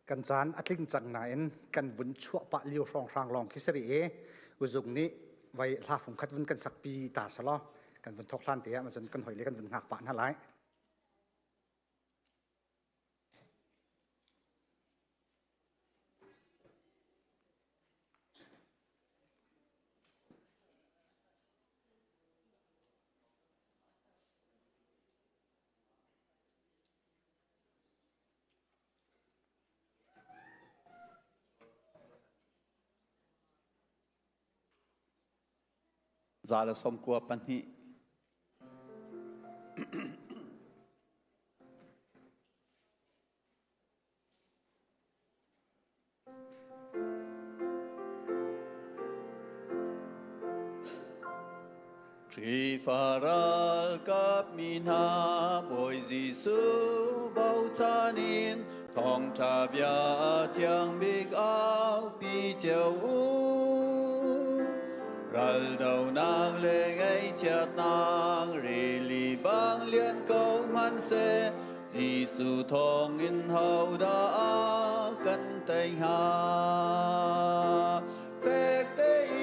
Kan caan a tling cang nain kan vun chuah pah lio hrawnghrang lawng khi si rih i uzung nih vai hla fung khat vun kan sakpi ta selaw kan vun thok hlan te ah macun kan hoi le kan vun hngak pah hna lai. Za le 92. Khrihfa ralkap mi hna Bawi Jesuh bochan in thawngṭha bia thiang bik aupi cio u. Raldonak le ngaihchiatnak rili bang lian ko hmanhseh Jesuh thawngin hodah a kan tei hnga? Fek tein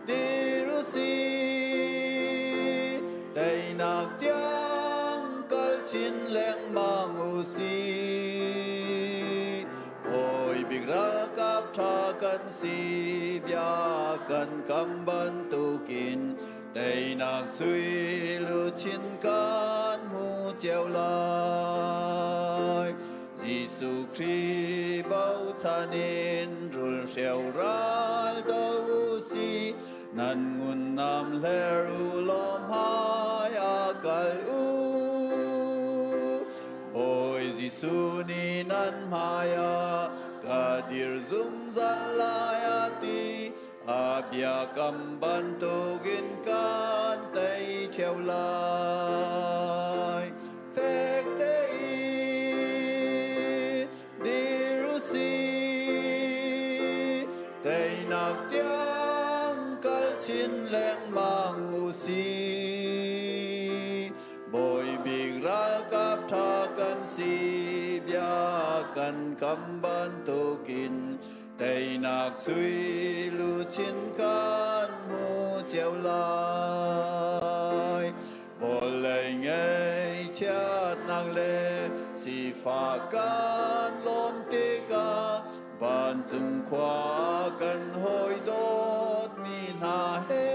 dir u sih, teinak tiang kal chin lengmang u sih. Bawi bik ralkap ṭha kan si, bia kan kam bantukin Teinak sui luchin kan hmu cio lai. Jesuh Khrih bochan in rul hreu ral do u si, nan ngun nam hler u law hmai ah kal u. Bawi Jesuh nih nan hmai ah ka dir zungzal lai a ti. A biakam bantukin kan tei ṭheo lai. Fek tein dir u sih, teinak tiang kal chin lengmang u sih. Bawi bik ralkap ṭha kan si, bia kan kam bantukin Teinak sui luchin kan hmu cio lai. Vawlei ngaihchiatnak le sifah kan lawn tikah vancung khua kan hawi dawtmi hna he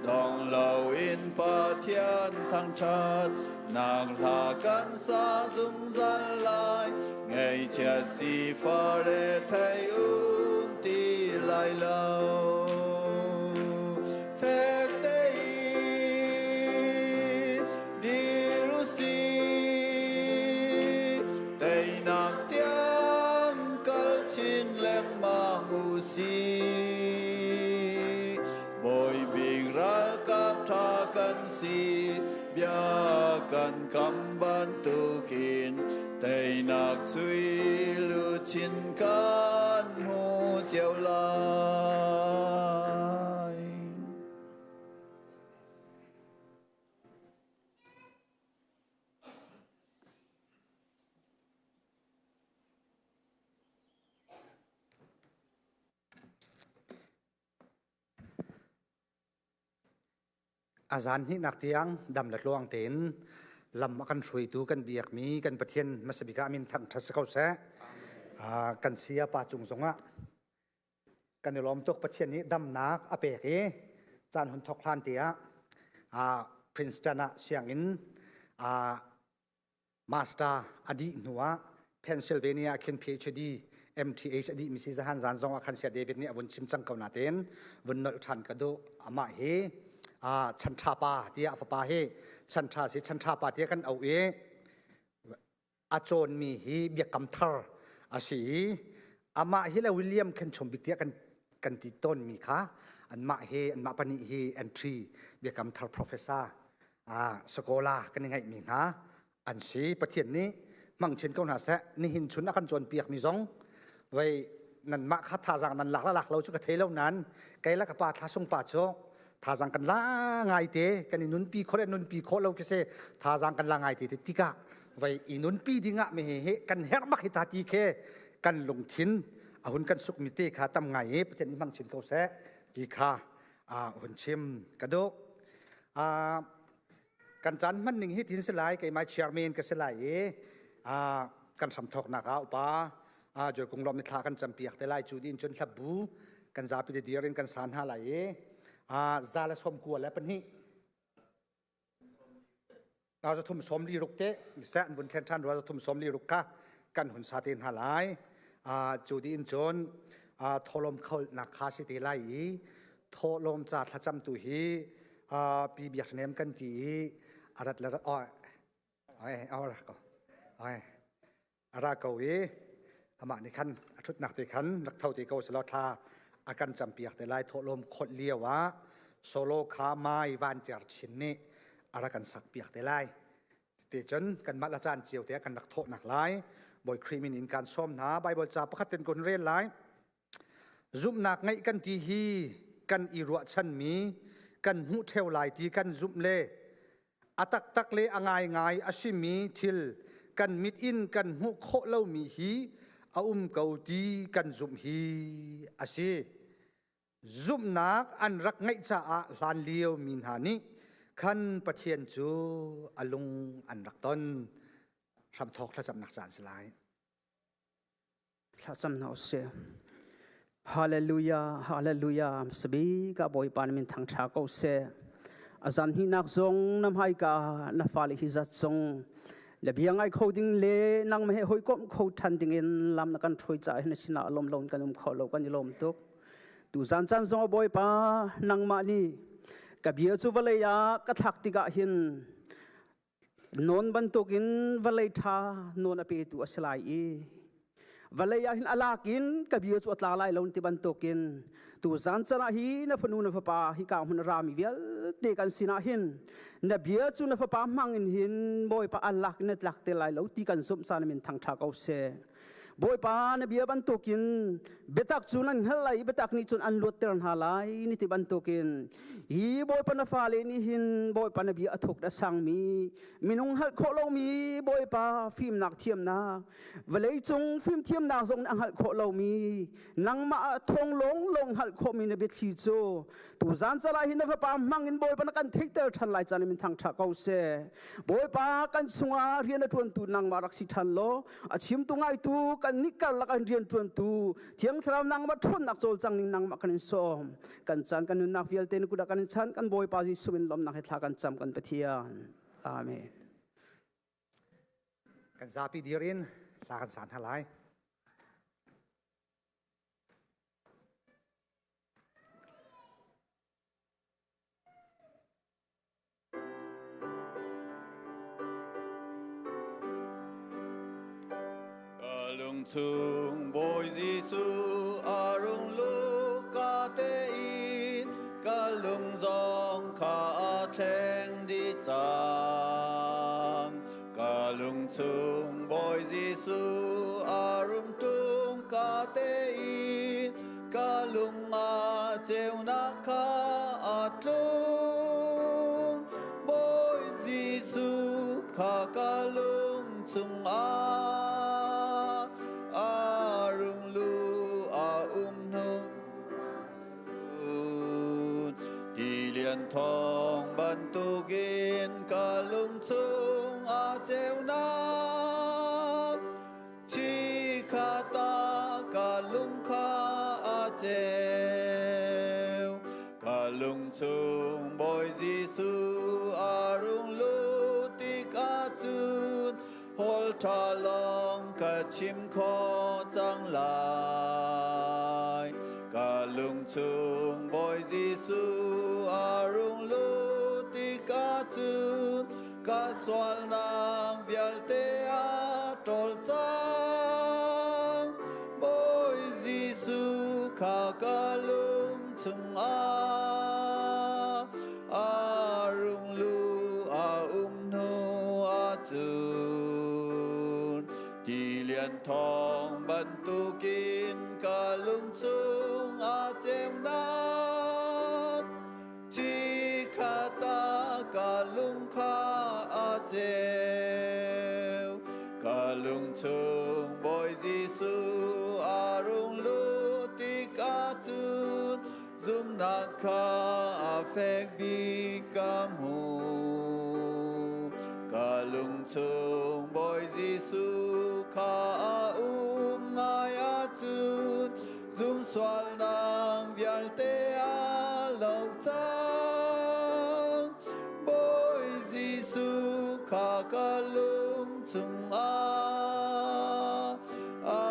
dong loin Pathian thangṭhat nak hla kan sa zungzal lai. Ngaihchia sifah rethei um ti lai lo. Fek tein dir u sih, teinak tiang kal chin lengmang u sih. Bawi bik ralkap ṭha kan si, bia kan kam bantukin teinak sui luchin kan hmu cio lai. A zan hnihnak tiang dam le tluang tein lam a kan hruaitu kan biakmi kan Pathian hmasa bik ah min thangṭhat si ko seh. Kan saya pa cung zongah kan i lawm tuk Pathian nih damnak a pek i caan hun thok hlan tiah Princeton ah sianginn Master a dih hnu ah Pennsylvania ah khin PhD MTH a dih mi si zahan zan zong ah khan sia David nih a vun chim cang ko nain vun nolh ṭhan ka duh amah hi chan ṭha pa tiah a fapa hi chan ṭha si chan ṭha pa tiah kan auh i a cawnmi hi biakam thar a si i amah hi le William khen chum bik tiah kan kan ti tawnmi kha anmah hi anmah pahnih hi entry biakam thar professor sakola kan i ngeihmi hna an si. Pathian nih hmang chin ko hna seh. Nihin chun a kan cawnpiak mi zong vei nanmah kha thazaang nan lak la lak lo cu ka thei lo nan kei la ka pa thla sung pa cu thazaang kan la ngai te kan i nunpi khore nunpi khawh lo khi si thazaang kan la ngai te tikah. Vai i nunpi dingah me he kan herh bak hi ta ti khe kan lungthin a hun kan suk mi te kha tam ngai i Pathian i hmang chin ko seh ti kha a hun chim ka duh. Kan caan hman ning hi tin si lai, keimah chairman ka si lai i kan hramthawknak ah upa Joy Kung Lawm ni thla kan campiak te lai. Cu din cun hlabbu kan zapi te dir in kan san hna lai i 192 346 te seh an vun thlen ṭhan rua, 346 kha kan hun sa te hna lai. Cu din cun thawhlawm kholnak kha si te lai i thawhlawm ca thlacam tu hi pi biak nem kan ti i arat le oi oi ko oi a ra ko i amah nih khan a ṭhutnak te khan rak tho te ko selaw thla a kan campiak te lai. Thawhlawm kholh lio ah solo kha Mai Van Cer Chin nih a rak kan sak piak te lai. Te cun kanmah la caan cio te kan rak thawhnak lai Bawi Khrih min in kan sawm hna. Bible ca pakhat ten kun rel lai. Zumhnak ngeih kan ti hi kan i ruahchanmi kan hmuh ṭheo lai ti kan zumh le a taktak le a ngaingai a simi thil kan mit in kan hmuh khawh lomi hi a um ko ti kan zumh hi a si. Zumhnak an rak ngeih caah hlanlio mi hna nih khan Pathian cu a lung an rak ton. Hramthawk thlacamnak caan si lai. Thlacam hna usih. Hallelujah, hallelujah. Sabi ka Bawipa na min thangṭha ko seh. A zan hinak zong na hmaika na fale hi zat zong le bia ngai kho ding le nang he hawikomh kho ṭhan ding in lam na kan ṭhoi caah hin sinah lawm lo kan um kho lo, kan i lawm tuk. Tu zan caan zong Bawipa, nangmah nih ka bia cu vawlei ah ka thlak tikah hin non bantukin vawlei ṭha nawn a petu a si lai i vawlei ah hin a lak in ka bia cu a tla lai lo ti bantukin tu zan can ah hi na fanu na fapa hi ka hmun rami vialte kan sinah hin na bia cu na fapa hmang in hin Bawipa a lak in na tlak te lai lo ti kan zumh caan min thangṭha ko seh. Bawipa, na bia bantukin biatak cu nan hngalh lai i biatak nih cun an luatter hna lai ni ti bantukin hi Bawipa na fale nih hin Bawipa na bia a thuk a sangmi minung hngalh khawh lomi Bawipa fimnak thiamnak, vawleicung fimthiamnak zong nih a hngalh khawh lomi, nangmah thong lawng lawng hngalh khawhmi na biathli cu tuzan cala hi na fapa hmang in Bawipa na kan theihter ṭhan lai caan min thangṭha ko seh. Bawipa, kan chungah rian a ṭuantu nangmah rak si ṭhan law a chimtu ngaitu kan nih karlak an rian ṭuantu Thiang Thlarau nangmah ṭhawnnak cawlcang ning nangmah kan in sawm. Kan caan kan nunnak vialte na kut ah kan in chan. Kan Bawipa Jesuh in lawmnak he thla kan cam, kan Pathian. Amen. Kan zapi dir in hla kan san hna lai. Ka lungchung Bawi Jesuh a rung lu ka tein ka lung zong kha a thleng dih cang. Ka lungchung Bawi Jesuh a rung ṭung ka tein ka lung ah ceunak kha a tlung. Bawi Jesuh kha ka lung chungah a rung lu a um hnu tilian thawng bantukin ka lung chung a ceunak Chikhata ka lung kha a ceu. Ka lung chung Bawi Jesuh a rung lut tikah cun hawl ṭha lawng ka chim khawh cang lai. Ka lung chung Bawi Jesuh a rung lut tikah cun ka sualnak vialte a ṭawl cang. Bawi Jesuh kha ka lung chungah a rung lu a um hnu ahcun tilian thawng bantukin ka lung chung a ceunak Chikhata ka lung kha a ceu. Zumnak kha a fek bik ka hmu. Ka lungchung Bawi Jesuh kha a um ngai ahcun zum sualnak vialte a lo cang. Bawi Jesuh kha ka lung chungah a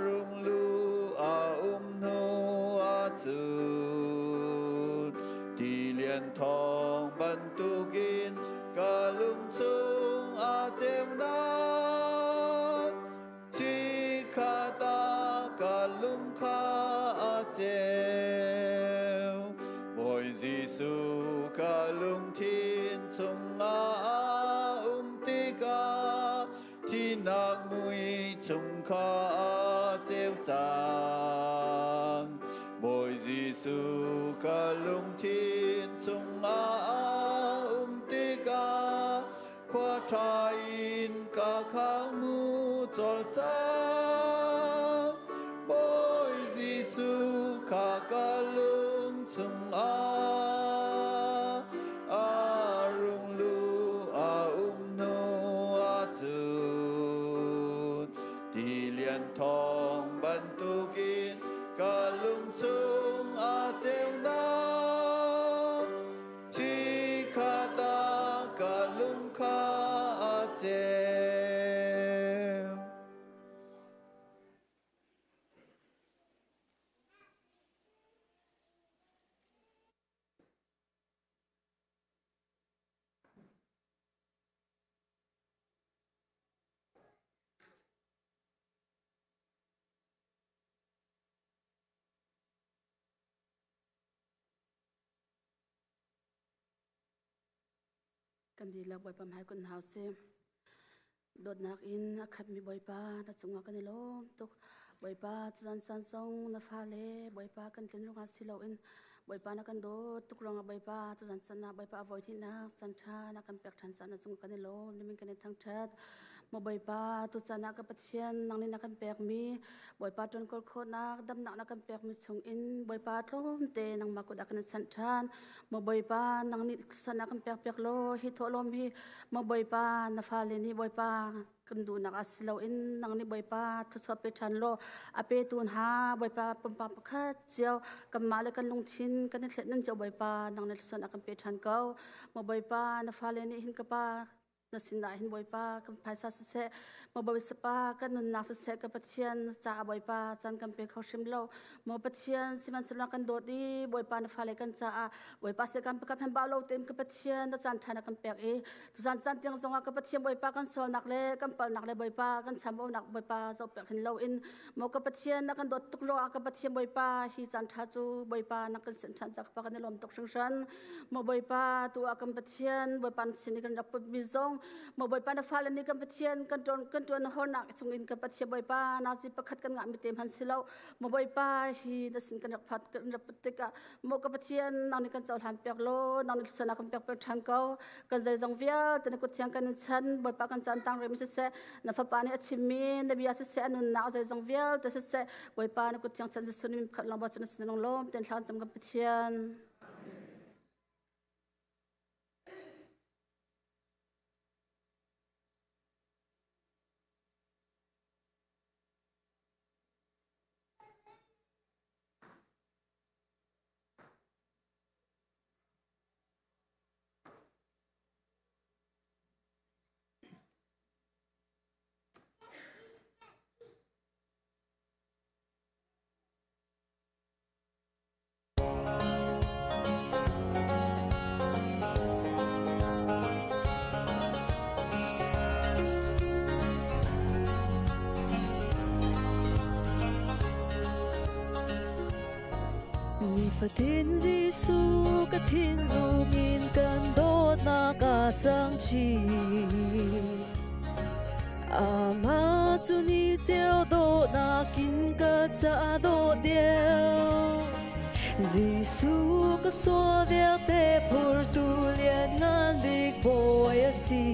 rung lu a um hnu ahcun tilian thawng bantukin ka lung chung a ceunak chikkhat ah ka lung kha a ceu. Bawi Jesuh ka lungthin chungah a um tikah thihnak mui chung kha a ceu cang. Bawi Jesuh ka lungthin chungah a um tikah khua ṭha in ka khang mu cawlcang. Bawi Jesuh kha ka lung chungah a rung lu a um hnu ahcun tilian thawng bantukin ka lung chung a ceunak Chikkhat ah ka lung kha a ceu. Kan dihlak Bawipa hmai kun hau si. Dawtnak in a khatmi Bawipa na cungah kan i lawm tuk. Bawipa caan caan zong na fale Bawipa kan tlin ruangah si loin Bawipa na kan dawt tuk ruangah Bawipa caan caan ah Bawipa a voi hnihnak caan ṭha na kan pek ṭhan caan na cungah kan i lawm nimin kan i thangṭhat. Maw Bawipa, tuchan ah ka Pathian, nang nih na kan pekmi Bawipa ṭuankawl khawhnak, damnak na kan pekmi chungin Bawipa tlawmte nangmah kut ah kan in chanh ṭhan. Maw Bawipa, nang nih thluachuah na kan pekpiak law hi thawhlawm hi maw Bawipa, na fale nih Bawipa kan duhnak ah si loin nang nih Bawipa thluachuah pe ṭhan law a petu hna Bawipa pumpak pakhat cio kanmah le kan lungthin kan i thlet nan cio Bawipa nang nih thluachuah na kan pe ṭhan ko. Maw Bawipa, na fale nih hin ka Pa na sinah hin Bawipa kan phaisa siseh maw Bawipa kan nunnak siseh ka Pathian caah Bawipa caan kan pe kho hrim lo maw Pathian sihmanhsehlaw kan dawt i Bawipa na fale kan caah Bawipa se kan kan phen bau lo tein ka Pathian na caan ṭha na kan pek i tuzan caan tiang zongah ka Pathian Bawipa kan sualnak le kan palhnak le Bawipa kan chambaunak Bawipa zoh pek hin loin maw ka Pathian na kan dawt tuk ruangah ka Pathian Bawipa hi caan ṭha cu Bawipa na kan sin ṭhan ca ka kan i lawm tuk hringhran Maw Bawipa tu ah kan Pathian Bawipa na sin i kan rak putmi zong Maw Bawipa na fale nih kan Pathian kan ṭuan kan ṭuan hornak chungin kan Pathian Bawipa na si pakhat kan ngahmi te hman si lo Maw Bawipa hi na sin kan rak phat kan rak put tikah maw ka Pathian nang nih kan cohlan piak law nang nih thluachuahnak kan pek piak ṭhan ko kan zeizong vialte na kut thiang kan in chan Bawipa kan caan tang rem siseh na fapa nih a chimmi na bia siseh a nunnak zeizong vialte siseh Bawipa na kut thiang chan Jesuh nih khat lawng ba cun na sin lawm ten thla cam kan Pathian. Nifatin Jesuh ka thinlung in kan dawtnak a sang chin. Amah cu ni ceu dawhnak in ka ca dawh deuh. Jesuh ka sual vialte phurtu lianngan bik Bawi a si.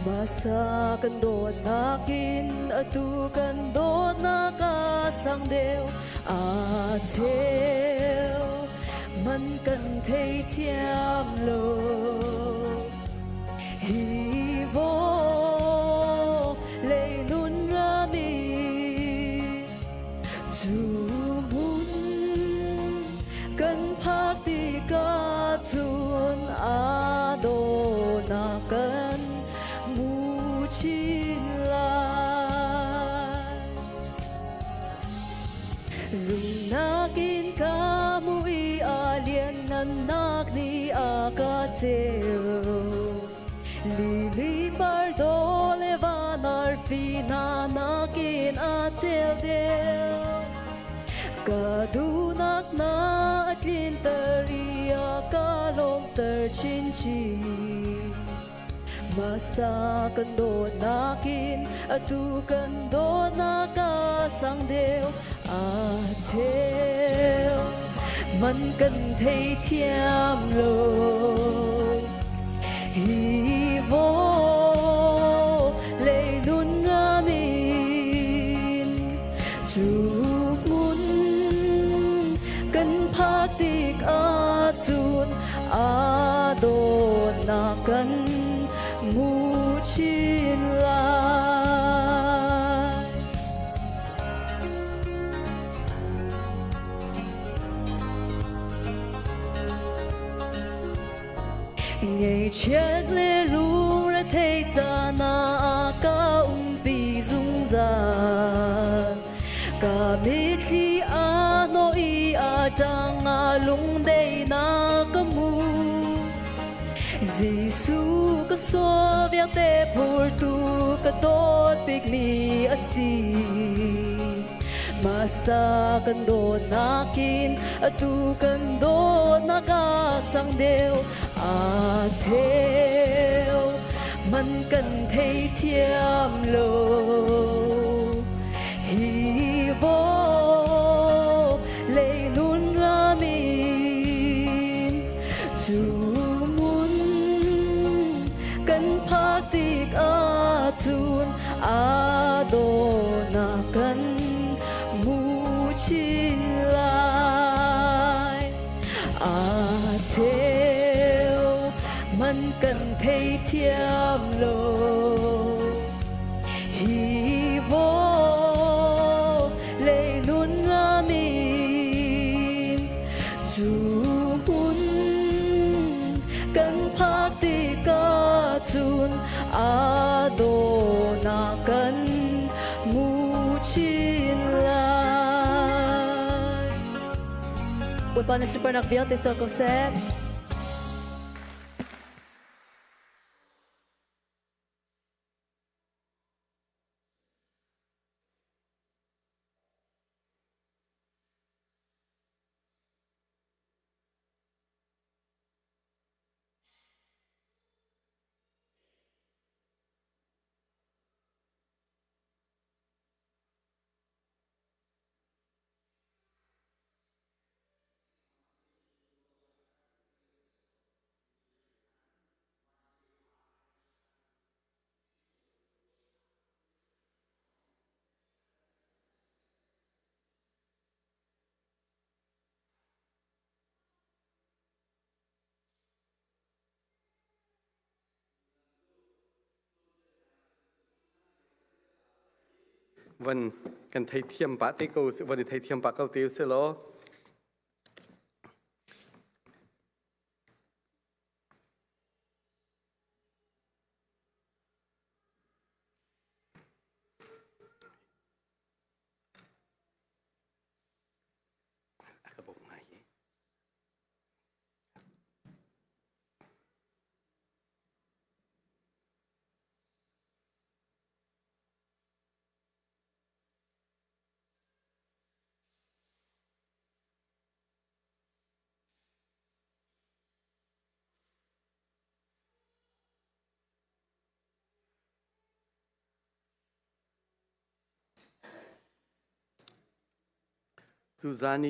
Masa kan dawtnak in atu kan dawtnak a sang deuh. A cheu. Man kan theithiam lo. Hi vawlei nun rami cu hmun kan phak tikah cun aa dawhnak kan hmu chin lai. Zumhnak in ka mui a lianngannak nih a ka ceu. Lili par dawh le van arfi hna nakin a ceu deuh. Ka duhnak na a tlinter i a ka lawmhter chinchin. Masa kan dawtnak in atu kan dawtnak a sang deuh a cheu man kan theithiam lo hi vawlei nun amin cu hmun kan phak tik ahcun aa dawtnak kan hmu chin lai. Ngaihchiat le lungretheih caan ah ka umpi zungzal. Ka mitthli aa hnawh i a ṭang ah lungdaihnak ka hmu. Jesuh ka sual vialte phurtu ka dawt bikmi a si. Masa kan dawtnak in atu kan dawtnak a sang deuh a cheu man kan theithiam lo. Hi vawlei nun ramin cu mun kan phak tik ahcun aa dawhnak kan hmu chin lai. Aa cheu man kan theithiam lo. Hi vawlei nun ramin cu hmun kan phak tikah cun aa dawhnak kan hmu chin lai. Bawipa na sunparnak vialte co ko seh. Van kan theithiam pah te ko van i theithiam pah ko te usih law. A ka bawmh ngai i. Tuzan i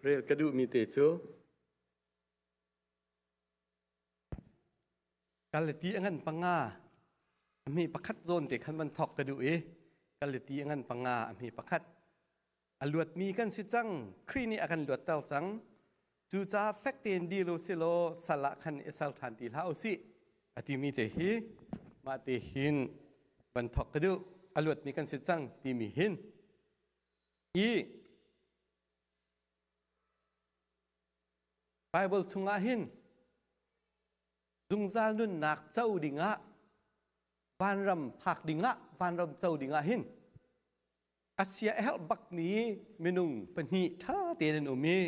rel ka duhmi te cu Galati a ngan panga a hme pakhat zawn te khan van thawk ka duh i Galati a ngan panga a hme pakhat a luatmi kan si cang Khrih nih a kan luatter cang. Cucaah fek tein dir u silaw sal ah khan i ser ṭhan ti hlah u sih a timi te hi mah te hin van thawk ka duh. A luatmi kan si cang timi hin i Bible chungah hin zungzal nunnak co dingah vanram phak dingah vanram co dingah hin a sia a herh bakmi minung pahnih ṭha tein an um i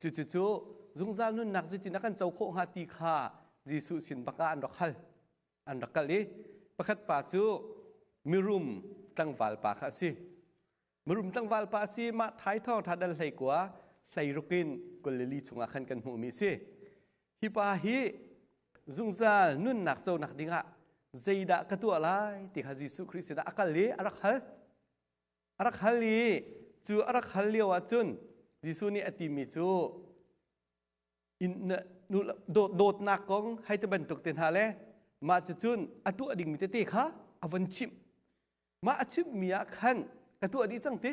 cucu zungzal nunnak zeitin a kan co khawh hnga ti kha Jesuh sin bak ah an rak hal an rak kal i pakhat pa cu mirum tlangval pa kha a si. Mirum tlangval pa a si. Mah thai thawng ṭha dal 19 16 in 24 chungah khan kan hmuhmi a si. Hi pa hi zungzal nunnak conak dingah zeidah ka tuah lai ti kha Jesuh Khrih sinah a kal i a rak hal. A rak hal i cu a rak hal lio ah cun Jesuh nih a timi cu dawtnak kong hei ti bantuk te hna le mah cucun a tuah dingmi tete kha a von chimh. Mah a chimhmi ah khan ka tuah dih cang ti.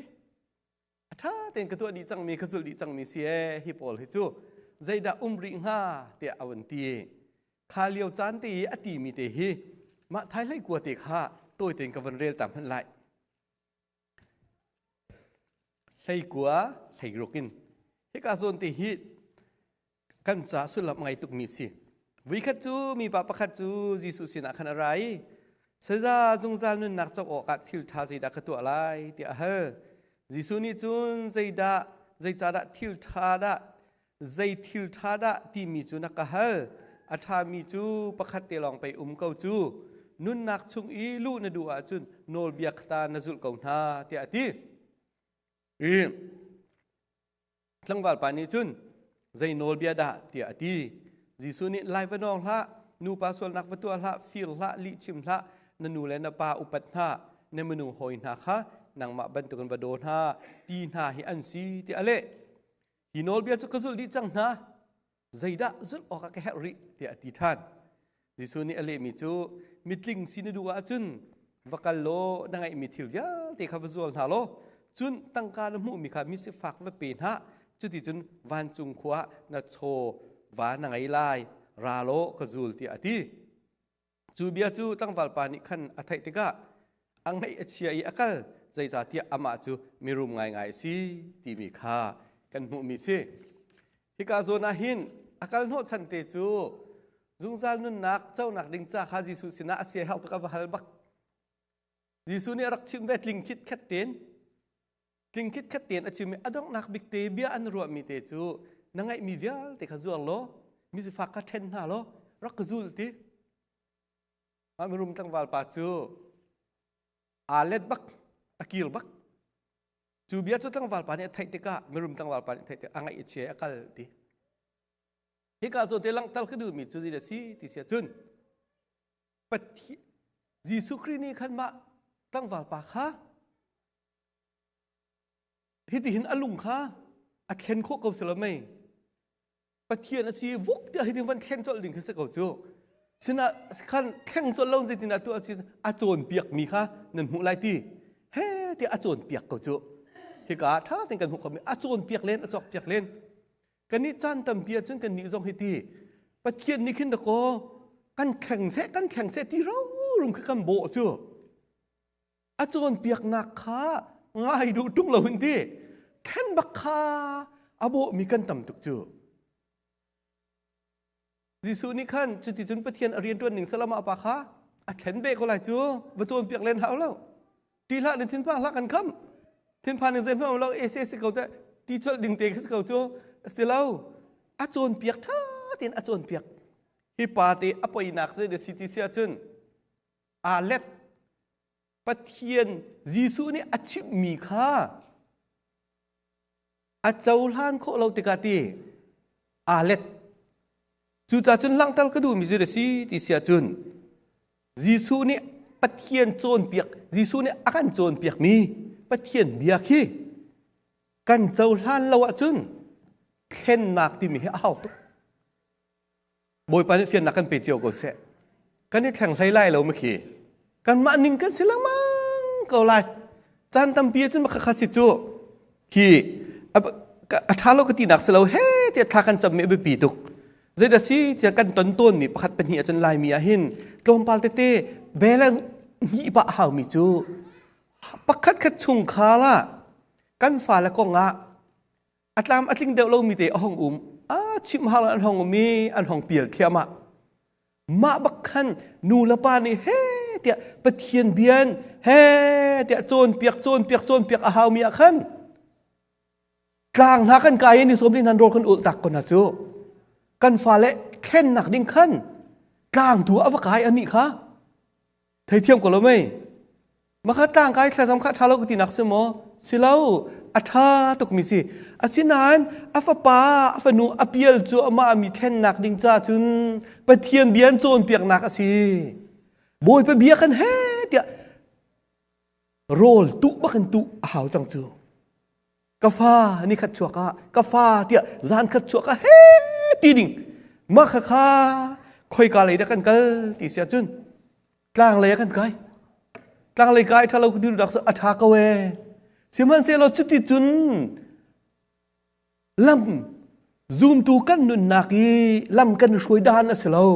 A ṭha tein ka tuah dih cangmi, ka zulh dih cangmi si ee hi pawl hi cu zeidah um rih hnga tiah a vun ti. Kha lio caan te i a timi te hi mah thai 19 te kha tawi tein ka vun rel ta hmanh lai. 19 16 in hika zawn te hi kan ca sullam ngai tukmi si. Vuikhat cu mipa pakhat cu Jesuh sinah khan a ra i Saza zungzal nunnak cawk awkah thil ṭha zeidah ka tuah lai tiah a hal. Jesuh nih cun zeidah zeicadah thil ṭha dah zei thil ṭha dah timi cu na ka hal. A ṭhami cu pakhat te lawng pei um ko cu. Nunnak chung i luh na duh ahcun nawlbia kha ta na zulh ko hna tiah a ti. I Tlangval pa nih cun zei nawlbia dah tiah a ti. Jesuh nih lai va nawng hlah, nupa sualnak va tuah hlah, fir hlah, lihchim hlah, na nu le na pa upat hna, na minung hawi hna kha nangmah bantukin va daw hna, ti hna hi an si tiah a leh. Hi nawlbia cu ka zulh dih cang hna, zeidah zulh awkah ka herh rih tiah a ti ṭhan. Jesuh nih a lehmi cu mitling si na duh ahcun va kal law na ngeihmi thil vialte kha va zual hna law cun tangka na hmuhmi kha mi sifak va pe hna cuticun vancung khua ah na chaw va na ngei lai ra law ka zul tiah a ti. Cu bia cu tlangval pa nih khan a theih tikah a ngaih a chia i a kal zeicahtiah amah cu mirum ngaingai a si timi kha kan hmuhmi si. Hika zawn ah hin a kal hnawhchan te cu zungzal nunnak conak ding ca kha Jesuh sinah a sia herh tuk a va hal bak. Jesuh nih a rak chimh ve tling khit khat tein tling khit khat tein a chim i a donghnak bik te bia an ruahmi te cu na ngeihmi vialte kha zuar law mi sifak kha ṭhen hna law rak ka zul ti. Mah mirum tlangval pa cu aa let bak a kir bak. Cu bia cu tlangval pa nih a theih tikah mirum tlangval pa nih a theih tikah a ngaih a chia a kal ti. Hika zawn te langhter ka duhmi cu zei a si ti si ahcun Pathian Jesuh Khrih nih khan mah tlangval pa kha hitihin a lung kha a thlen khawh ko si lo mei Pathian a si vuk tiah hitin van thleng colh ding khi si ko cu sinah khan thleng colh lo zeitin ah tu a cawnpiak mi kha nan hmuh lai ti he tiah a cawnpiak ko cu hika ah ṭha tein kan hmuh khomi a cawnpiak len a cawkpiak len Kannih caan tampi ahcun kannih zong hi ti Pathian nih khin dakaw kan thleng seh kan thleng seh ti rorum khi kan bawh cu a cawnpiaknak kha ngai duh ṭung lo in ti thlen bak kha a bawhmi kan tam tuk cu. Jesuh nih khan cuticun Pathian a rianṭuan ning salam ah pa kha a thlen beh ko lai cu va cawnpiak len hau lo. Ṭih hlah na thinphang hlah kan kham. Thinphan ning zeihmanh um lo ese si ko teh ti colh ding te khi si ko cu si lo. A cawnpiak ṭha tein a cawnpiak. Hi pa te a poinak zei da si ti si ahcun aa let Pathian Jesuh nih a chimhmi kha a cohlan khawh lo tikah ti aa let cucaah cun langhter ka duhmi cu a si ti si ahcun Jesuh nih Pathian cawnpiak Jesuh nih a kan cawnpiakmi Pathian bia khi kan cohlan lo ahcun thlennak timi hi a hau tuk Bawipa nih fiannak kan pe cio ko seh. Kan i thleng hlei lai lo ma khi. Kanmah ning kan si lengmang ko lai. Caan tampi ahcun makha si cu khi a ṭha lo ka tinak si lo he tiah thla kan cam mi a biapi tuk. Zeidah si tiah kan ton tawn mi pakhat pahnih ahcun Laimi ah hin tlawmpal tete bel hnih pah hau mi cu pakhat khat chungkhar ah kan fale kong ah a tlam a tling deuh lomi te a hong um a chim hal an hong um i an hong pial thliahmah. Mah bak khan nu le pa nih he tiah Pathian bian he tiah cawnpiak cawnpiak cawnpiak a haumi ah khan tlang hna kan kai ni som nan rawl kan ul tak ko na cu kan fale thlennak ding khan tlang tu a va kai ani kha. Theithiam ko lo mei? Maka tlang kai thlazam kha ṭha lo ka ti nak si maw? Si lo, a ṭha tukmi si. Asinain a fapa, a fanu a pial cu amah mi thlennak ding ca cun Pathian bia an cawnpiaknak a si. Bawipa bia kan he tiah rawl tuh bak in tuh a hau cang cu. Ka fa ni khat chuak ah, ka fa tiah zan khat chuak ah he ti ding. Mah kha kha khoika lei dah kan kal ti si ahcun tlang lei ah kan kai. Tlang lei kai ṭha lo ka ti dak a ṭha ko ee. Sihmanhsehlaw cuti cun lam zumtu kan nunnak i lam kan hruai dan a si lo.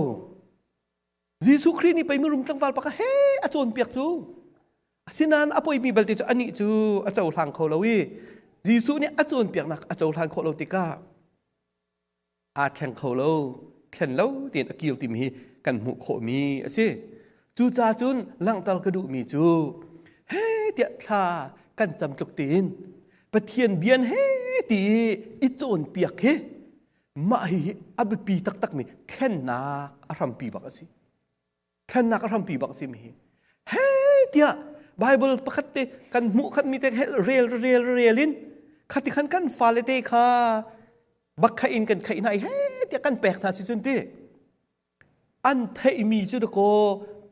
Jesuh Khrih nih pei mirum tlangval pakhat he a cawnpiak cu. Asinain a poimi belte cu anih cu a cohlang kho lo i Jesuh nih a cawnpiaknak a cohlan khawh lo tikah aa thleng kho lo, thlen lo tiin a kir timi hi kan hmuh khawhmi a si. Cucaah cun langhter ka duhmi cu he tiah thla kan cam tluk tiin Pathian bian he ti i cawnpiak hi mah hi a biapi taktakmi thlennak a hrampi bak a si. Thlennak a hrampi bak a si mi hi. He tiah Bible pakhat te kan hmuh khat mi te rel rel rel in khati khan kan fale te kha bak kha in kan khaih hna i he tiah kan pek hna si cun ti an theihmi cu dakaw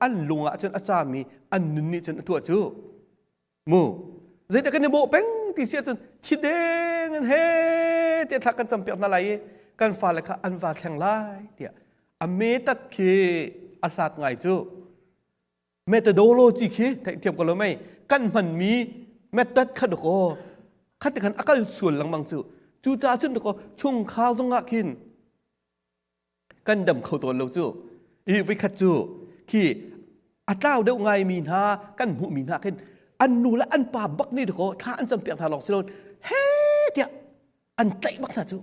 an lung ah cun a cami an nun nih cun a tuah cu mu zeidah kan i bawh peng ti si ahcun thi deng in he tiah thla kan campiak hna lai i kan fale kha an va thleng lai tiah a metat khi a hlat ngai cu. Methodology khi theihthiam ko lo mei? Kan hmanmi method kha dakaw khat khan akal sual lengmang cu. Cucaah cun dakaw chungkhar zongah khin kan dam kho tawn lo cu. I vikhat cu khi a tlau deuh ngai mi hna kan hmuh mi hna khin an nu le an pa bak nih dakaw thla an campiak hna lawng si lo he tiah an tlaih bak hna cu,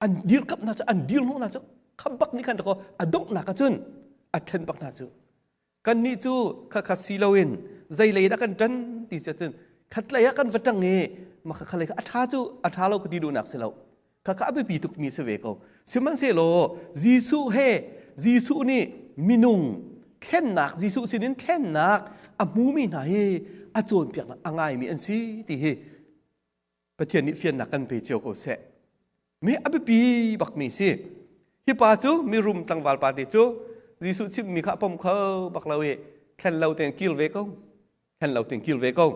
an dirkamh hna cu, an dir hnawh hna cu. Kha bak nih khan dakaw a donghnak ah cun a thlen bak hna cu. Kan nih cu kha kha si loin zei lei dah kan ṭan ti si ahcun khatlei ah kan va ṭang i mah kha khalei kha a ṭha cu a ṭha lo ka ti duhnak si lo, kha kha a biapi tukmi si ve ko. Sihmanhsehlaw Jesuh he, Jesuh nih minung thlennak, Jesuh sinin thlennak a hmumi hna hi a cawnpiaknak a ngaimi an si ti hi Pathian nih fiannak kan pe cio ko seh. Mi a biapi bakmi si. Hi pa cu mirum tlangval pa te cu Jesuh chimmi kha a pom kho bak lo i thlen lo tein kir ve ko. Thlen lo tein kir ve ko.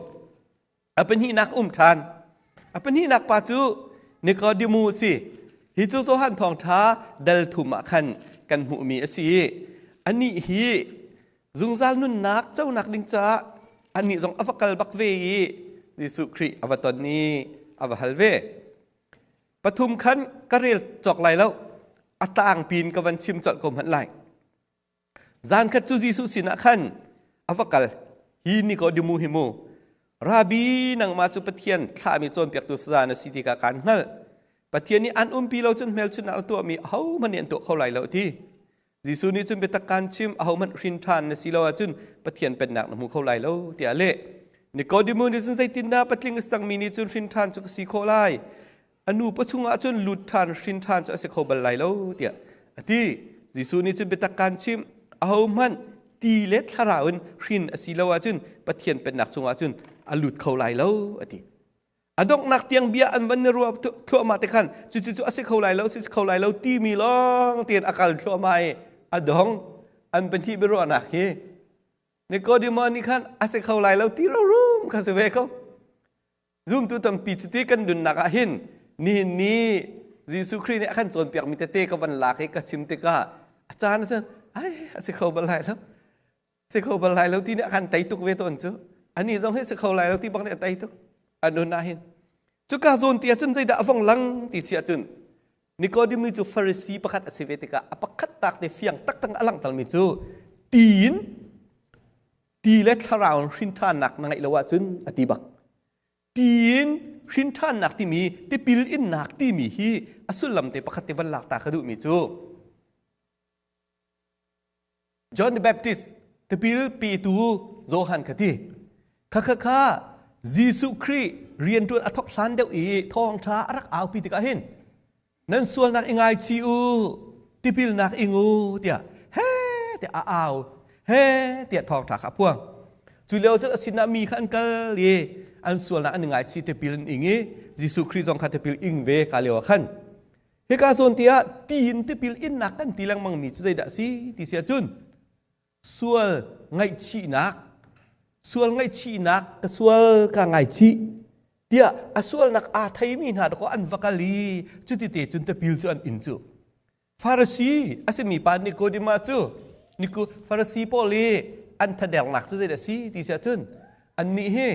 A pahnihnak um ṭhan. A pahnihnak pa cu Nikodemu a si. Hi cu Johan thawngṭha dal thum ah khan kan hmuhmi a si i anih hi zungzal nunnak conak ding caah anih zong a va kal bak ve i Jesuh Khrih a va ton i a va hal ve. Pathum khan ka rel cawk lai lo, a tlangpi in ka van chim colh ko hmanh lai. Zan khat cu Jesuh sinah khan a va kal. Hi Nikodemu hi mu, Rabbi, nangmah cu Pathian thlahmi cawnpiaktu saza na si ti kha kaan hngalh. Pathian nih an umpi lo cun hmelchunhnak na tuahmi ahohmanh nih an tuah kho lai lo, a ti. Jesuh nih cun, biatak kaan chim, ahohmanh hrin ṭhan na si lo ahcun Pathian pennak na hmu kho lai lo, tiah a leh. Nikodemu nih cun, zeitindah patling a cangmi nih cun hrin ṭhan cu ka si khawh lai? A nu pawchung ah cun lut ṭhan hrin ṭhan cu a si kho bal lai lo, tiah a ti. Jesuh nih cun, biatak kaan chim, ahohmanh ti le thlarau in hrin a si lo ahcun Pathian pennak chungah cun a lut kho lai lo, a ti. A donghnak tiang bia an van i ruah thluahmah te khan cucu cu a si kho lai lo, si kho lai lo timi lawng tein a kal thluahmah i a dong an pahnih biaruahnak hi Nikodemo nih khan a si kho lai lo ti rorum kha si ve ko. Zumtu tampi cuti kan nunnak ah hin nihin ni Jesuh Khrih nih a kan cawnpiakmi tete ka van lak i ka chim tikah a caan ahcun ai a si kho bal lai lo, si kho bal lai lo ti nih a kan tei tuk ve tawn cu. Ani zong hi si kho lai lo ti bak nih a tei tuk a nun ah hin. Cuka zawn ti ahcun zeidah a vong lang ti si ahcun. Nikodemu cu Farasi pakhat a si ve tikah a pakhat tak te fiang taktak a langhtermi cu tiin ti le thlarau in hrinṭhannak na ngeih lo ahcun a ti bak. Tiin hrinṭhannak timi tipil innak timi hi a sullam te pakhat te van lak ta ka duhmi cu John the Baptist tipil petu Johan kha ti. Kha kha kha Jesuh Khrih rianṭuan a thawk hlan deuh i thawngṭha a rak aupi tikah hin nan sualnak i ngaichih u, tipilnak ing u tiah he tiah a au he tiah thawngṭha kha a phuang. Cu lio cun a sinah mi kha an kal i an sualnak an i ngaichih tipil an ing i Jesuh Khrih zong kha tipil ing ve ka lio ah khan Hika zawn te ah ti in tipil innak kan ti lengmang mi cu zeidah si ti si ahcun sual ngaihchihnak sual ngaihchihnak ka sual ka ngaichih tiah a sualnak aa theimi hna dakaw an va kal i cuti te cun tipil cu an in cu. Farasi a simi pa Nikodema cu Niku Farasi pawl i an thadernak cu zeidah si ti si ahcun annih hi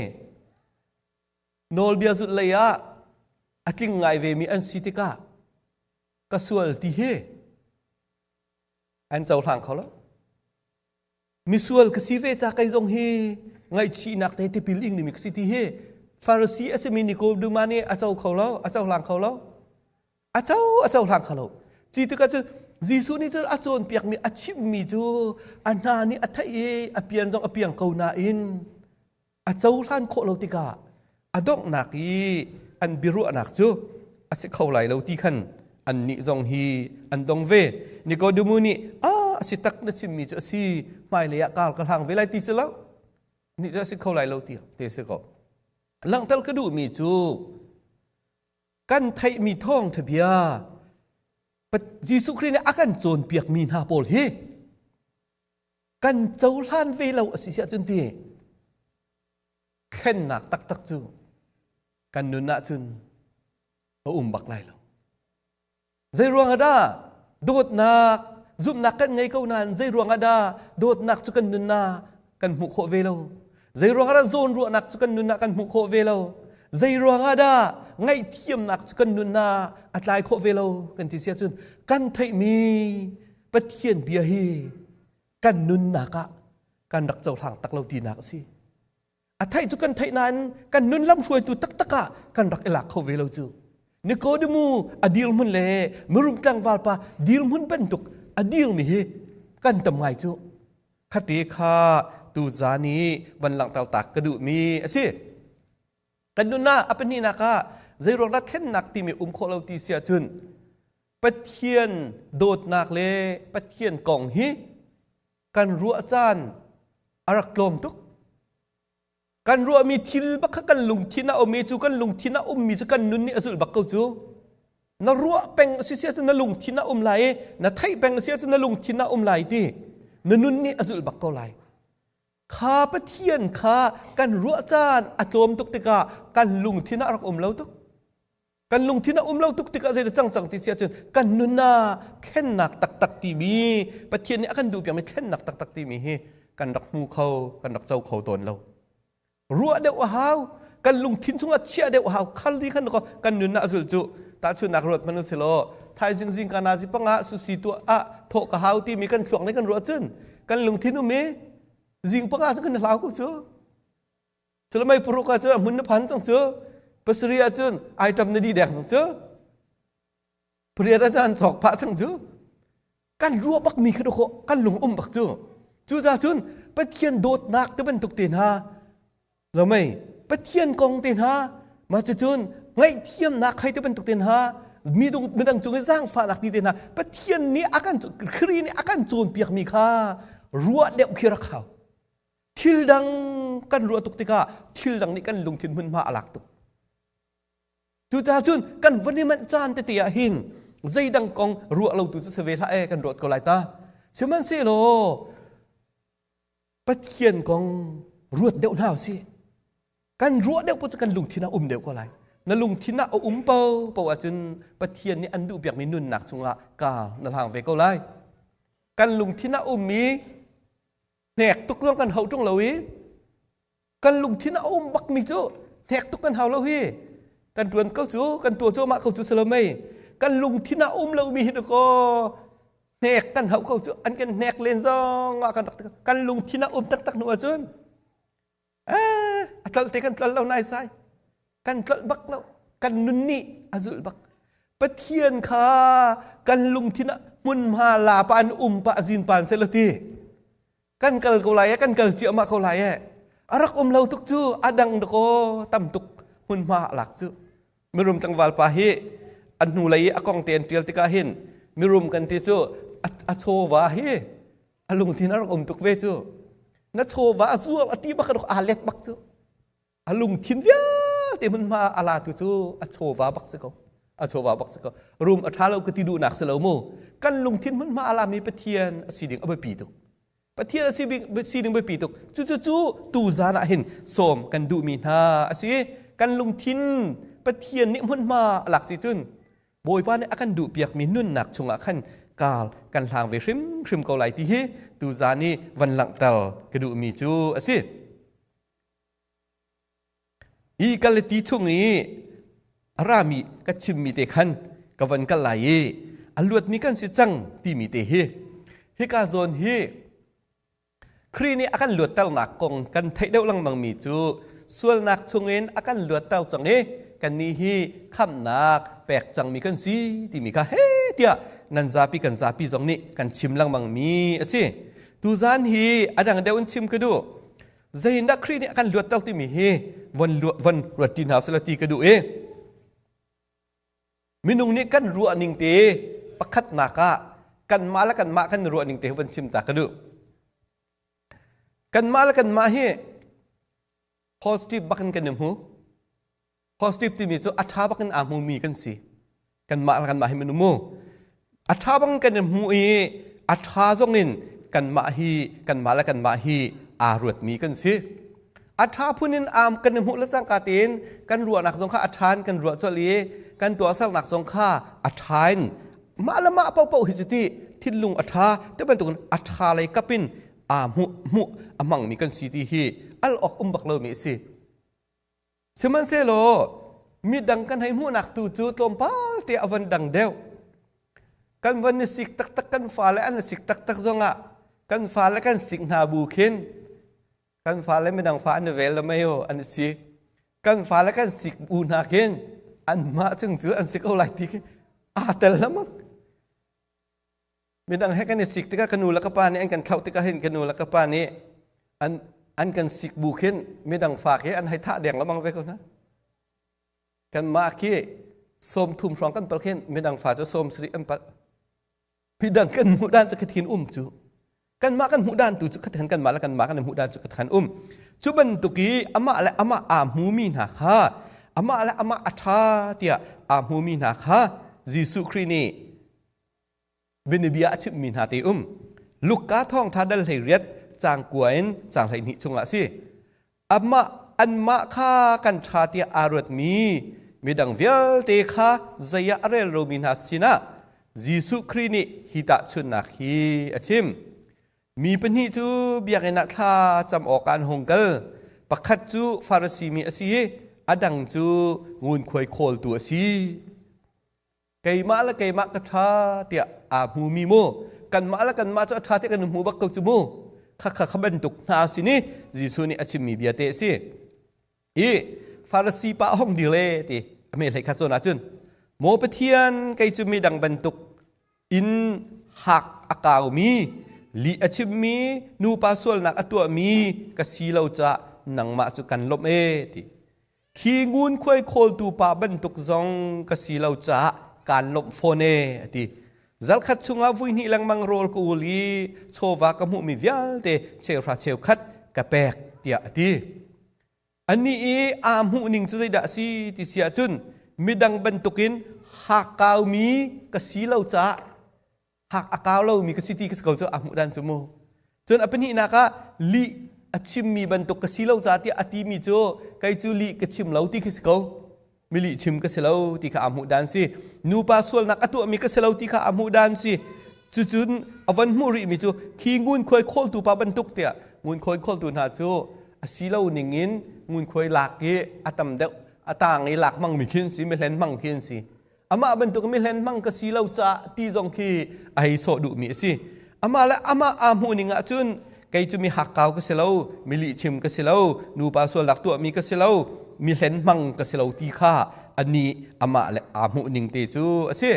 Nawlbia zulh lei ah a tling ngai vemi an si tikah ka sual ti hi an cohlang kho lo. Misual ka si ve ca kei zong hi ngaihchihnak te tipil ing dingmi ka si ti hi Farasi a simi Nikodema nih a co kho lo, a cohlang kho lo. A co a cohlang kho lo. Ci tikah cun Jesuh nih cun a cawnpiakmi a chimmi cu a hna nih a theih i a pian zong a piang ko nain a cohlan khawh lo tikah a donghnak i an biaruahnak cu a si kho lai lo ti khan annih zong hi an dong ve. Nikodemu nih a a si tak na chimmi cu a si hmailei ah kar ka hlang ve lai ti si lo nih cu a si kho lai lo ti te si ko. Langhter ka duhmi cu kan theihmi thawngtha bia Jesuh Khrih nih a kan cawnpiakmi hna pawl hi kan cohlan ve lo a si siah cun ti thlennak taktak cu kan nun ahcun a um bak lai lo. Zei ruang ah dah dawtnak zumhnak kan ngei ko nain zei ruang ah dah dawtnak cu kan nun ah kan hmuh khawh ve lo? Zei ruang ah dah zawnruahnak cu kan nun ah kan hmuh khawh ve lo? Zei ruang ah dah ngaihthiamnak cu kan nun ah a tlai khawh ve lo kan ti si ahcun kan theihmi Pathian bia hi kan nunnak ah kan rak cohlang tak lo tinak a si. A theih cu kan theih nain kan nun lamhruaitu taktak ah kan rak i lak kho ve lo cu. Nikodemu a dirhmun le mirum tlangval pa dirhmun bantuk a dirmi hi kan tam ngai cu. Khate kha tu zan i van langhter tak ka duhmi a si. Kan nun ah a pahnihnak ah zeiruang dah thlennak timi um khawh lo ti si ahcun Pathian dawtnak le Pathian kong hi kan ruah caan a rak tlawm tuk. Kan ruahmi thil bak kha kan lungthin ah um i cu kan lungthin ah ummi cu kan nun nih a zulh bak ko cu. Na ruah peng a si si ahcun na lungthin ah um lai i na theih peng a si ahcun na lungthin ah um lai ti na nun nih a zulh bak ko lai. Kha Pathian kha kan ruah caan a tlawm tuk tikah kan lungthin ah rak um lo tuk. Kan lungthin a um lo tuk tikah zeidah cang cang ti si ahcun kan nun ah thlennak taktak timi Pathian nih a kan duhpiakmi thlennak taktak timi hi kan rak hmu kho, kan rak co kho tawn lo. Ruah deuh a hau, kan lungthin chungah chiah deuh a hau, khal di khan kan nun ah zul cu tahchunnak ruat hmanh usih law thaizing zing ka nazi panga susi tuah ah thawh ka hau timi kan thluak nih kan ruah cun kan lungthin um i zing panga cu kan hlau ko cu. Culamei paruk ah cun a hmun na phan cang cu. Pasarih ah cun item na di deng cang cu. Pariat ah cun an cawk phah cang cu. Kan ruah bak mi kha dawh kan lung um bak cu. Cucaah cun Pathian dawtnak te bantuk te hna lo mei Pathian kong te hna mah cucun ngaihthiamnak khai te bantuk te hna mi dung midang cung i zaangfahnak ti te hna Pathian nih a kan Khrih nih a kan cawnpiak mi kha ruah deuh khi rak hau. Thil dang kan ruah tuk tikah thil dang nih kan lungthin hmunhma a lak tuk. Cucaah cun kan van i manh caan tete ah hin zeidang kong ruah lo tu cu si ve hlah e kan ruat ko lai ta. Sihmanhsehlaw Pathian kong ruat deuh hna usih. Kan ruah deuh poh cu kan lungthin ah um deuh ko lai. Na lungthin ah a um po po ahcun Pathian nih an duh piakmi nunnak chungah kaal na hlang ve ko lai. Kan lungthin ah ummi Hnek tuk zong kan hau ṭung lo i kan lungthin a um bakmi cu hnek tuk kan hau lo hi. Kan ṭuan ko cu, kan tuah cuahmah ko cu si lo mei. Kan lungthin ah um lomi hi ko hnek kan hauh ko cu. An kan hnek len zong ah kan rak kan lungthin ah um taktak hnu ahcun a tlolh te kan tlolh lo nai sai, kan tlolh bak lo, kan nun nih a zulh bak. Pathian kha kan lungthin ah hmunhma la pa an um pa azin pan se lo ti kan kal ko lai e, kan kal ciahmah ko lai e. A rak um lo tuk cu, a dang dako tam tuk hmunhma lak cu. Mirum tlangval pa hi an hnu lei i a kong te an ṭial tikah hin mirum kan ti cu a chawva hi a lungthin a rak um tuk ve cu. Na chawva a zual a ti bak, a aa let bak cu. A lungthin vialte hmunhma a la tu cu a chawva bak si ko, a chawva bak si ko. Rum a ṭha lo ka ti duhnak si lo mu. Kan lungthin hmunhma a lami Pathian a si ding a biapi tuk, Pathian a si ding biapi tuk. Cucu cu tu zan ah hin sawm kan duhmi hna a si. Kan lungthin Pathian nih hmunhma a lak si cun Bawipa nih a kan duhpiakmi nunnak chungah khan kaal kan hlang ve hrimhrim ko lai ti hi tu zan i van langhter ka duhmi cu a si. Hi Galati chung i a rami ka chimmi te khan ka van kal lai i a luatmi kan si cang timi te hi, hika zawn hi Khrih nih a kan luatternak kong kan theih deuh lengmangmi cu sualnak chungin a kan luatter cang i kannih hi khamhnak pek cangmi kan si timi kha he tiah nan zapi kan zapi zong nih kan chim lengmangmi a si. Tuzan hi a dang deuh in chim ka duh. Zeitindah Khrih nih a kan luatter timi hi von von ruat ti hna sila ti ka duh i minung nih kan ruah ning te pakhatnak ah kanmah le kanmah kan ruah ning te von chim ta ka duh. Kanmah le kanmah hi positive bakin kan i hmu. Positive timi cu a ṭha bakin aa hmumi kan si. Kanmah le kanmah hi minung mu a ṭha bang kan i hmu i a ṭha zong in kanmah hi kanmah le kanmah hi aa ruatmi kan si. A ṭha phun in am kan i hmuh le cangka tein kan ruahnak zong kha a ṭha in kan ruah colh i kan tuahsernak zong kha a ṭha in mah le mah paohpaoh hi cu ti thinlung a ṭha te bantukin a ṭha lei kap in aa hmuh hmuh a hmangmi kan si ti hi al awk um bak lomi a si. Sihmanhsehlaw midang kan hei hmuhnak tu cu tlawmpal te a van dang deuh. Kan van i sik taktak, kan fale an i sik taktak zongah kan fale kan sik hna bu khin kan fale midang fa an i vel le mei an i sik. Kan fale kan sik bu hna khin anmah cung cu an si ko lai ti khi aa tel lamang. Midang he kan i sik tikah, ka nu le ka pa nih an kan thlauh tikah hin ka nu le ka pa nih an kan sik bu khin midang fa khi an hei thah deng lamang ve ko hna. Kanmah khi 30 hrawng kan pal khin midang fa cu 70 an pal. Midang kan hmuh dan cu khathin um cu. Kanmah kan hmuh dan tu cu khathan kanmah le kanmah kan hmuh dan cu khathan um. Cu bantuk i amah le amah aa hmumi hna kha, amah le amah a ṭha tiah aa hmumi hna kha Jesuh Khrih nih bianabia a chimhmi hna te um. Luka thawngṭha dal 18 caang 9 in caang 12 chungah a si. Amah anmah kha kan ṭha tiah aa ruatmi midang vialte kha zei ah a rel lomi hna sinah Jesuh Khrih nih hi tahchunhnak hi a chim. Mi pahnih cu biakinn ah thla cam awkah an hung kal. Pakhat cu Farasi mi a si i a dang cu ngunkhuai khawltu a si. Keimah le keimah ka ṭha tiah aa hmumi mu, kanmah le kanmah cu a ṭha tiah kan hmu bak ko cu mu, kha kha kha bantuk hna sin i Jesuh nih a chimmi bia te a si. I Farasi pa hong dir le ti a me hlei kha cawn ahcun, "Maw Pathian, kei cu midang bantuk in hak a kaumi, lih a chimmi, nupa sualnak a tuahmi ka si lo caah nangmah cu kan lawmh e," ti. "Khi ngunkhuai khawltu pa bantuk zong ka si lo caah kaan lawmh fawn e," a ti. "Zarkhat chungah vui hnih lengmang rawl ka ul i chawva ka hmuhmi vialte cheuhra cheukhat ka pek," tiah a ti. Anih i aa hmuhning cu zeidah a si ti si ahcun midang bantukin hakkaumi ka si lo caah, hak a kau lomi ka si ti ka si ko cu a hmuh dan cu mu. Cun a pahnihnak ah lih a chimmi bantuk ka si lo ca tiah a timi cu kei cu lih ka chim lo ti khi si ko, mi lih chim ka si lo ti kha a hmuh dan si. Nupa sualnak a tuahmi ka si lo ti kha a hmuh dan si. Cucun a van hmuh rihmi cu khi ngunkhuai khawltu pa bantuk tiah, ngunkhuai khawltu hna cu a si lo ning in ngunkhuai lak i a tam deuh a tang i lak hmangmi khin si, mi hlen hmang khin si. Amah bantuk mi hlen hmang ka si lo ca ti zong khi a hei sawh duhmi a si. Amah le amah aa hmuh ning ahcun kei cu mi hakkau ka si lo, mi lihchim ka si lo, nupa sualnak tuahmi ka si lo, mi hlen hmang ka si lo ti kha anih amah le aa hmuh ning te cu a si.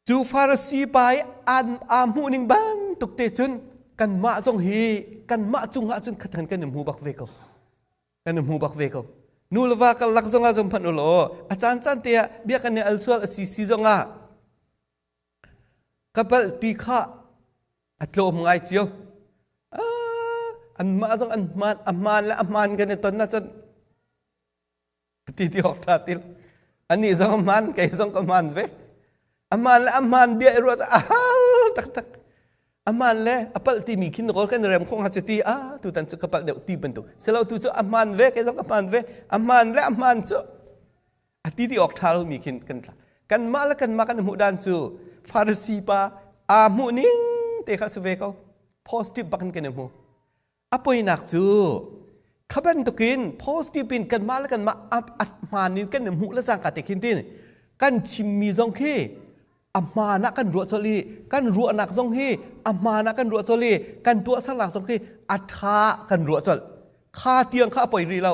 Cu Farasi pa i aa hmuh ning bantuk te cun kanmah zong hi kanmah cungah cun khathan kan i hmu bak ve ko. Kan i hmu bak ve ko. Nu le va karlak zongah zong phanh u law a caan caan te ah bia kan i al sual a si si zongah ka palh ti kha a tlawm ngai cio. Anmah zong an hmaan a hmaan le a hmaan kan i ton ahcun ti ti awk ṭha ti anih zong a hmaan kei zong ka hmaan ve. A hmaan le a hmaan bia i ruah a har taktak. A hmaan le a palh timi khin kawl kan rem khong ha ti a tutan cu ka palh deuh ti bantuk silo tu cu a hmaan ve kei zong ka hmaan ve. A hmaan le a hmaan cu a ti ti awk ṭha lomi khin kan tla. Kanmah le kanmah kan hmuh dan cu Farasi pa aa hmuh ning te kha si ve ko. Positive bak in kan i hmu. A poinak cu kha bantukin positive in kanmah le kanmah a hmaan in kan i hmuh le cangka te khin tin kan chimmi zong khi a hmaan ah kan ruah colh i kan ruahnak zong hi a hmaan ah kan ruah colh i kan tuahsernak zong khi a ṭha kan ruah colh. Kha tiang kha a poi rih lo.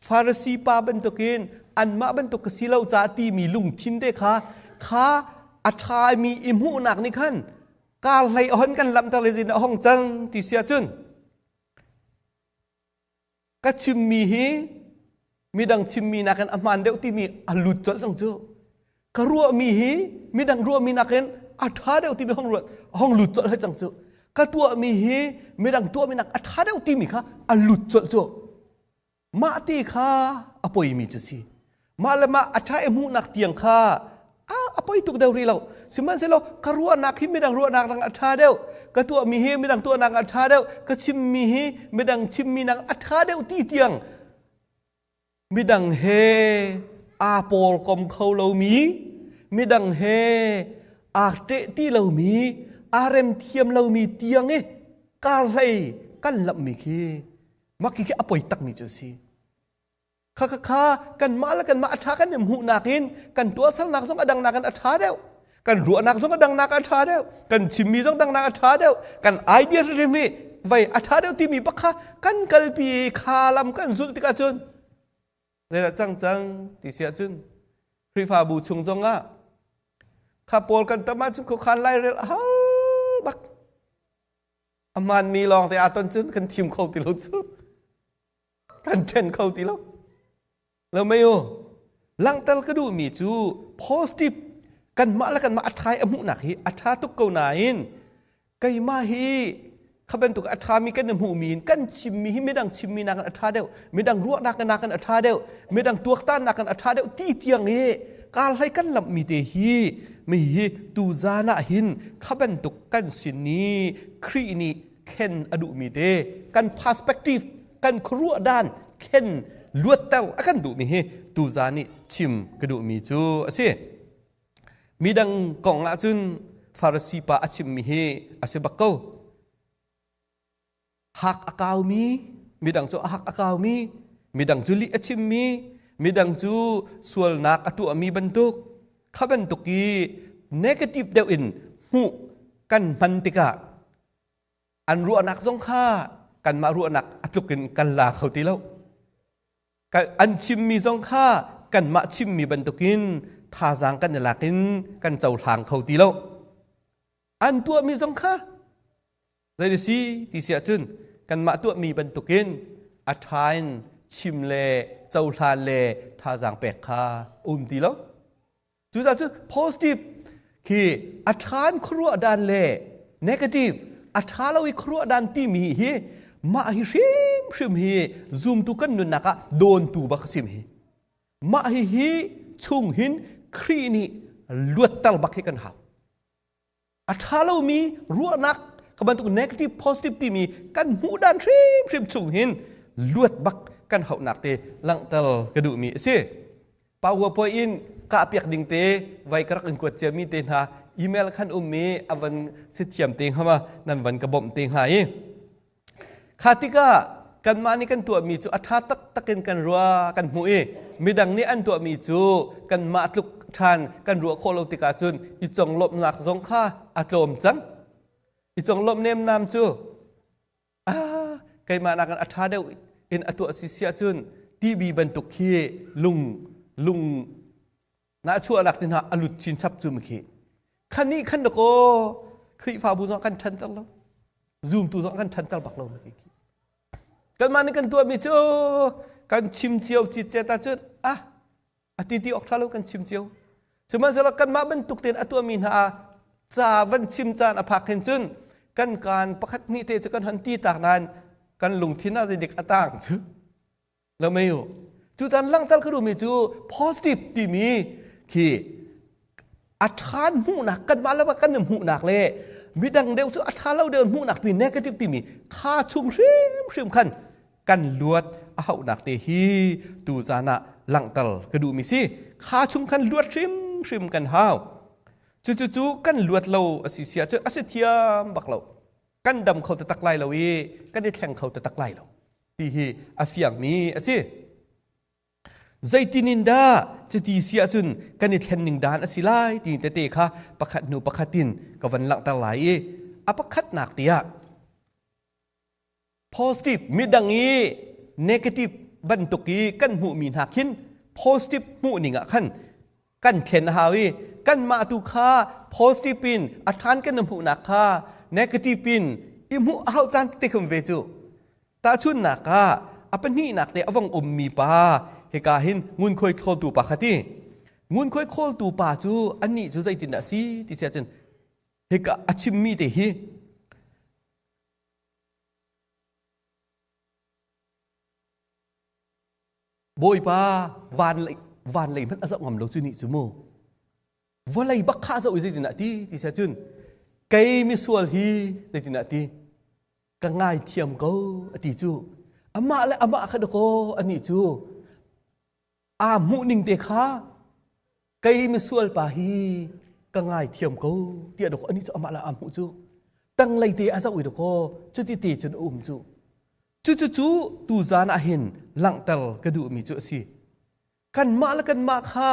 Farasi pa bantukin anmah bantuk ka si lo ca timi lungthin te kha kha a ṭhami i hmuhnak nih khan kar hlei a hon kan lamter le zin a hong cang ti si ahcun ka chimmi hi midang chimmi nakin a hmaan deuh timi a lut colh cang cu. Ka ruahmi hi midang ruahmi nakin a ṭha deuh timi hong ruat hong lut colh hai cang cu. Ka tuahmi hi midang tuahmi nak a ṭha deuh timi kha a lut colh cu. Mah ti kha a poimi cu si. Mah le mah a ṭha i hmuhnak tiang kha a poi tuk deuh rih lo. Sihmanhsehlaw ka ruahnak hi midang ruahnak dang a ṭha deuh, ka tuahmi hi midang tuahnak a ṭha deuh, ka chimmi hi midang chimmi nak a ṭha deuh ti tiang midang he aa pawlkom kho lomi, midang he aa ṭeh ti lomi, aa rem thiam lomi tiang i kar hlei kan lamhmi khi mah khi a poi takmi cu a si. Kha kha kha kanmah le kanmah a ṭha kan i hmuhnak in kan tuahsernak zong a dangnak in a ṭha deuh. Kan ruahnak zong a dangnak a ṭha deuh. Kan chimmi zong dangnak a ṭha deuh. Kan idea hrim hi vei a ṭha deuh timi bak kha kan kalpi kha lam kan zulh tikah cun zeidah cang cang ti si ahcun Khrihfabu chung zongah kha pawl kan tam ahcun khuakhan lairel a har bak. A hmaanmi lawng te aa ton cun kan thim kho ti lo cu. Kan ṭhen kho ti lo. Lo mei u, langhter ka duhmi cu positive kanmah le kanmah a ṭha i a hmuhnak hi a ṭha tuk ko nain keimah hi kha bantuk a ṭhami kan i hmuhmi in kan chimmi hi midang chimmi nakin a ṭha deuh, midang ruahnak nakin a ṭha deuh, midang tuaktannak in a ṭha deuh ti tiang hi kar hlei kan lamhmi te hi mi hi tuzan ah hin kha bantuk kan sin i Khrih nih thlen a duhmi te kan perspective kan khuaruah dan thlen luatter a kan duhmi hi tuzan nih chim ka duhmi cu a si. Midang kong ahcun Farasi pa a chimmi hi a si bak ko. Hak a kaumi, midang cu a hak a kaumi, midang cu lih a chimmi, midang cu sualnak a tuahmi bantuk, kha bantuk i negative deuh in hmuh kan hman tikah an ruahnak zong kha kanmah ruahnak a tluk in kan la kho ti lo. An chimmi zong kha kanmah chimmi bantukin thazaang kan i lak in kan cohlang kho ti lo. An tuahmi zong kha zei si ti si ahcun kanmah tuahmi bantukin a ṭha in chim le cohlan le thazaang pek kha um ti lo. Cucaah cun positive khi a ṭha in khuaruah dan le negative a ṭha lo i khuaruah dan timi hi mah hi hrimhrim hi zumtu kan nunnak ah dawntu bak a sim hi. Mah hi hi chung hin Khrih nih luatter bak hi kan hau. A ṭha lomi ruahnak ka bantuk negative positive timi kan hmuh dan hrimhrim chung hin luat bak kan hauhnak te langhter ka duhmi a si. PowerPoint in kahpiak ding te vai ka rak in kuat ciami te hna email khan ummi a van si thiam te hnga ma nan van ka bawmh te hnga i kha tikah kanmah nih kan tuahmi cu a ṭha taktak in kan rua kan hmuh i Midang nih an tuahmi cu kanmah tluk ṭhan kan ruah khawh lo tikah cun i conglawmhnak zong kha a tlawm cang. I conglawmh nemnam cu ah keimah nakin a ṭha deuh in a tuah si siah cun TB bantuk khi lung lung na chuahnak ti hna a lut chinchap cu khi khan nih khan dakaw Khrihfabu zong kan ṭhanter lo, zumtu zong kan ṭhanter bak lo khi. Kanmah nih kan tuahmi cu kan chim cio citcet ahcun ah a ti ti awk ṭha lo, kan chim cio. Sihmanhsehlaw kanmah bantuk tein a tuahmi hna ca van chim caan a phak hin cun kan kaan pakhat hnih te cu kan hon ti tak nain kan lungthin ah zeidik a tang cu lo mei u. Cu tan langhter ka duhmi cu positive timi khi a ṭhan hmuhnak, kanmah le kan hmuhnak le midang deuh cu a ṭha lo deuh hmuhnak timi negative timi kha chung hrimhrim khan kan luat a hauhnak te hi tu zan ah langhter ka duhmi si. Kha chung khan luat hrimhrim kan hau. Cucu kan luat lo a si sia cu a si thiam bak lo, kan dam kho taktak lai lo i kan i thleng kho taktak lai lo ti hi a fiangmi a si. Zeitin in dah cuti si ahcun kan i thlen ning dan a si lai ti tete kha pakhat hnu pakhat in ka van langhter lai i a pakhatnak tiah positive, midang i negative bantuk i kan hmuhmi hna khin positive hmuh ning ah khan kan thlen a hau i kanmah tu kha positive in a ṭhan kan hmuhnak kha negative in i hmuh a hauh caan te khum ve cu. Tahchunhnak ah, a pahnihnak te a vong ummi pa hika hin ngunkhuai khawltu pa kha ti. Ngunkhuai khawltu pa cu anih cu zeitindah si ti si ahcun hika a chimmi te hi Bawipa van lei van lei hmanh a zoh ngam lo cu nih cu mu. Vawlei bak kha zoh i zeitindah ti ti si ahcun kei misual hi zeitindah ti ka ngaithiam ko a ti cu. Amah le amah kha dakaw anih cu aa hmuh ning te kha kei misual pa hi ka ngaithiam ko tiah dakaw anih cu amah le aa hmuh cu. Tanglei te a zoh i dakaw cuti te cun a um cu. Cucu tu zan ah hin langhter ka duhmi cu a si. Kanmah le kanmah kha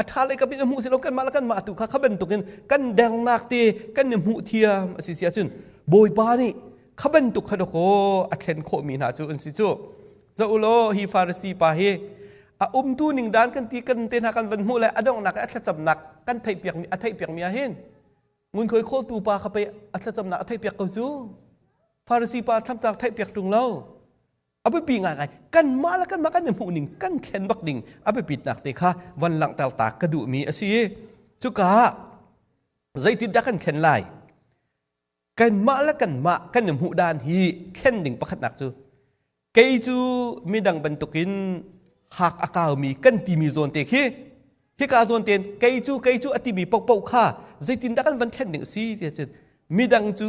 a ṭha lei kapin a hmuh si lo, kanmah le kanmah tu kha kha bantukin kan dernak te kan i hmuh thiam a si si ahcun Bawipa nih kha bantuk kha dakaw a thlen khawhmi hna cu an si cu. Zoh ulaw, hi Farasi pa hi a umtu ning dan kan ti kan te hna kan van hmuh le a donghnak a thlacamnak kan theihpiakmi a theihpiakmi ah hin ngunkhuai khawltu pa kha pei a thlacamnak a theihpiak ko cu. Farasi pa thlacamnak theihpiak ṭung lo. A biapi ngaingai, kanmah le kanmah kan i hmuh ning kan thlen bak ding a biapitnak te kha van langhter ta ka duhmi a si. Cuka zeitindah kan thlen lai? Kanmah le kanmah kan i hmuh dan hi thlen ding pakhatnak cu kei cu midang bantukin hak a kaumi kan timi zawn te khi, hika zawn tein kei cu kei cu a timi paohpaoh kha zeitindah kan van thlen ding a si ti cun midang cu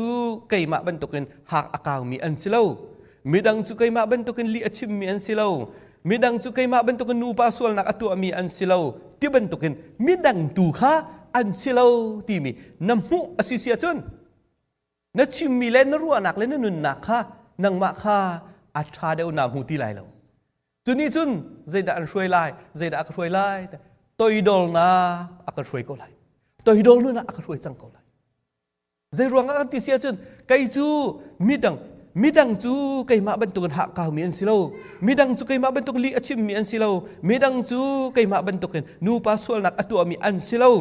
keimah bantukin hak a kaumi an si lo, midang cu keimah bantukin lih a chimmi an si lo, midang cu keimah bantukin nupa sualnak a tuahmi an si lo ti bantukin midang tu kha an si lo timi na hmuh a si si ahcun na chimmi le na ruahnak le na nunnak kha nangmah kha a ṭha deuh na hmu ti lai lo. Cu nih cun zeidah an hruai lai, zeidah a ka hruai lai? Toidornak a ka hruai ko lai, toidor nun ah a ka hruai cang ko lai. Zei ruangah kan ti si ahcun kei cu midang midang cu keimah bantukin hahkaumi an si lo, midang cu keimah bantuk lih a chimmi an si lo, midang cu keimah bantukin nupa sualnak a tuahmi an si lo,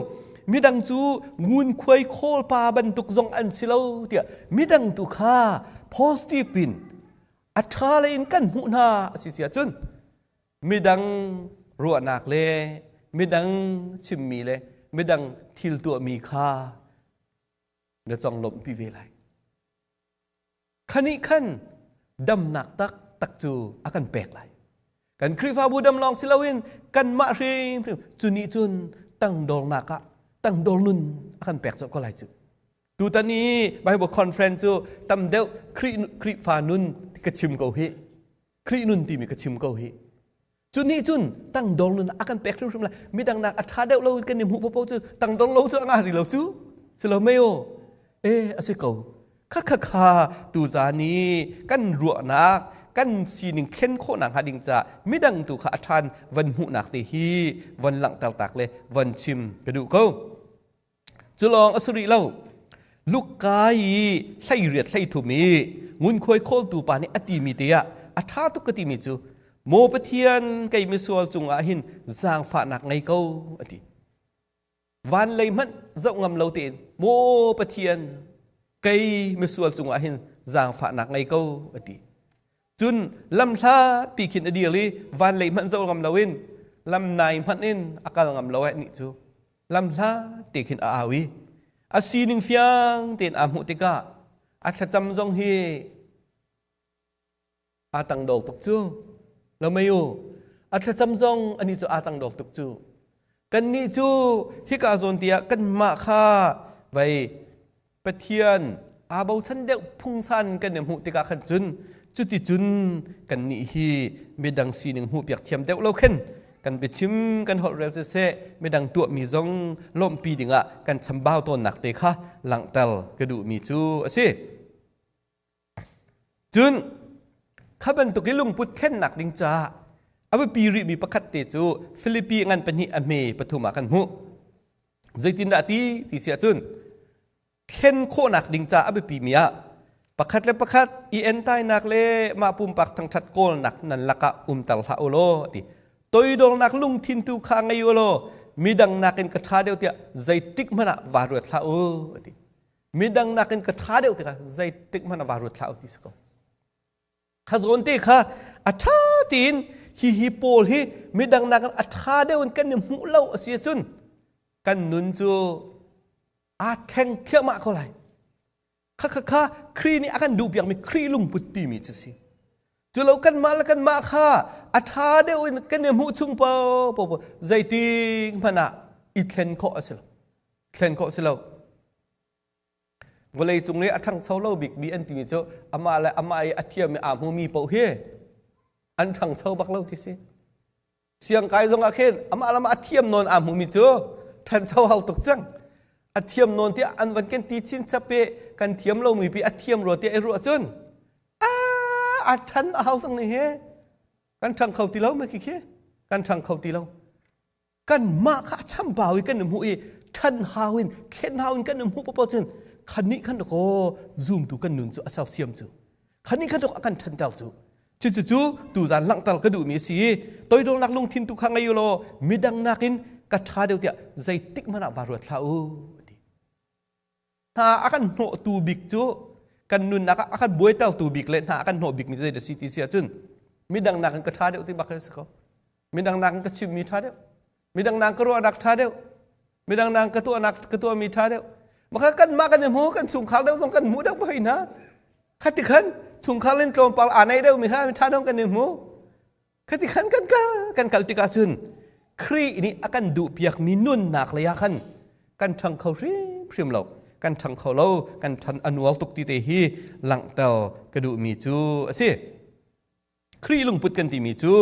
midang cu ngunkhuai khawlpa bantuk zong an si lo tiah midang tu kha positive in a ṭha lei in kan hmuh hna a si si ahcun midang ruahnak le midang chimmi le midang thil tuahmi kha na conglawmhpi ve lai. Khanih khan damnak taktak cu a kan pek lai. Kan Khrihfabu dam lawng si loin kanmah hrimhrim cu nih cun tangdornak ah tangdor nun a kan pek colh ko lai cu. Tutan i Bible conference cu tam deuh Khrihfa nun ka chim ko hi. Khrih nun timi ka chim ko hi. Cu nih cun tangdor nun a kan pek hrimhrim lai. Midang nak a ṭha deuh lo kan i hmuh popo cu tangdor lo cu a ngah rih lo cu. Si lo mei aw? E a si ko. Kha kha kha tu zan i kan ruahnak. Kan sining thlen khawhnak hnga ding caah midang tu kha a ṭhan van hmuhnak te hi von langhter tak le von chim ka duh ko. Cu lawng a si rih lo. Luka i 18 13 i ngunkhuai khawltu pa nih a timi te ah a ṭha tuk ka timi cu, Maw Pathian, kei misual cungah hin zaangfahnak ngei ko, a ti. Van lei hmanh zoh ngam lo tein, Maw Pathian, kei misual cungah hin zaangfahnak ngei ko, a ti. Cun lam hlat pi khin a dir i van lei hmanh zoh ngam loin lam nai hmanh in a kal ngam lo eh nih cu lam hlat te khin a au i a sining fiang tein aa hmuh tikah a thlacam zong hi aa tangdor tuk cu lo mei u. A thlacam zong ani cu aa tangdor tuk cu. Kannih cu hika zawn tiah kanmah kha vei Pathian aa bochan deuh phungsan kan i hmuh tikah khan cun cuticun kannih hi midang sining hmuhpiak thiam deuh lo khin kan biachim kan holhrel siseh, midang tuahmi zong lawmhpi dingah kan chambau tawnnak te kha langhter ka duhmi cu a si. Cun kha bantuk i lungput thlennak ding caah a biapi rihmi pakhat te cu Filipi ngan pahnih a hme pathum ah kan hmuh. Zeitindah ti ti si ahcun thlen khawhnak ding caah a biapimi ah pakhat le pakhat i entainak le mah pumpak thangṭhat kawlnak nan lakah umter hlah u law ti. Toidornak lungthin tu kha ngei u law midang nakin ka ṭha deuh tiah zeitik hmanh ah vaa ruat hlah u ti. Midang nakin ka ṭha deuh tikah zeitik hmanh ah vaa ruat hlah u ti si ko. Kha zawn te kha a ṭha tiin hi hi pawl hi midang nakin a ṭha deuh in kan i hmuh lo a si ahcun kan nun cu aa thleng thliahmah ko lai. Kha kha kha Khrih nih a kan duhpiakmi Khrih lungput timi cu si. Cu lo kanmah le kanmah kha a ṭha deuh in kan i hmuh chung paoh zeitik hmanh ah i thlen khawh a si lo. Thlen khawh a si lo. Vawlei cung i a ṭhangcho lo bikmi an timi cu amah le amah i a thiam i aa hmumi paoh hi an ṭhangcho bak lo ti si. Siangkai zong ah khin amah le amah a thiam nawn aa hmumi cu ṭhancho hau tuk cang. A thiam nawn tiah an van kan ti chin chap i kan thiam lomi pi a thiam rua tiah i ruah cun a ṭhan a hau cang ni hi. Kan ṭhang kho ti lo ma khi khi kan ṭhang kho ti lo. Kanmah kha a chambau i kan i hmuh i ṭhan hau in thlen hau in kan i hmuh paoh cun khanih khan kaw zumtu kan nun cu a sersiam cu, khanih khan a kan ṭhanter cu. Cucu tuzan langhter ka duhmi a si i toidornak lungthin tu kha ngei u law midang nakin ka ṭha deuh tiah zeitik hmanh ah vaa ruat hlah u ti. Hna a kan hnawhtu bik cu, kan nunnak ah a kan buaitertu bik le hna a kan hnawh bikmi cu zei dah si ti si ahcun midang nakin ka ṭha deuh ti bak a si ko. Midang nakin ka chimmi ṭha deuh, midang nakin ka ruahnak ṭha deuh, midang nakin ka tuahnak ka tuahmi ṭha deuh. Maka kanmah kan i hmu, kan chungkhar deuh zong kan hmu deuh hoi hna. Khati khan chungkhar in tlawmpal aa nei deuh mi kha ṭha deuh kan i hmu. Khati khan kan kal kan kal tikah cun Khrih nih a kan duhpiakmi nunnak lei ah khan kan ṭhang kho hrimhrim lo, kan ṭhang kho lo, kan ṭhan a nual tuk ti te hi langhter ka duhmi cu a si. Khrih lungput kan timi cu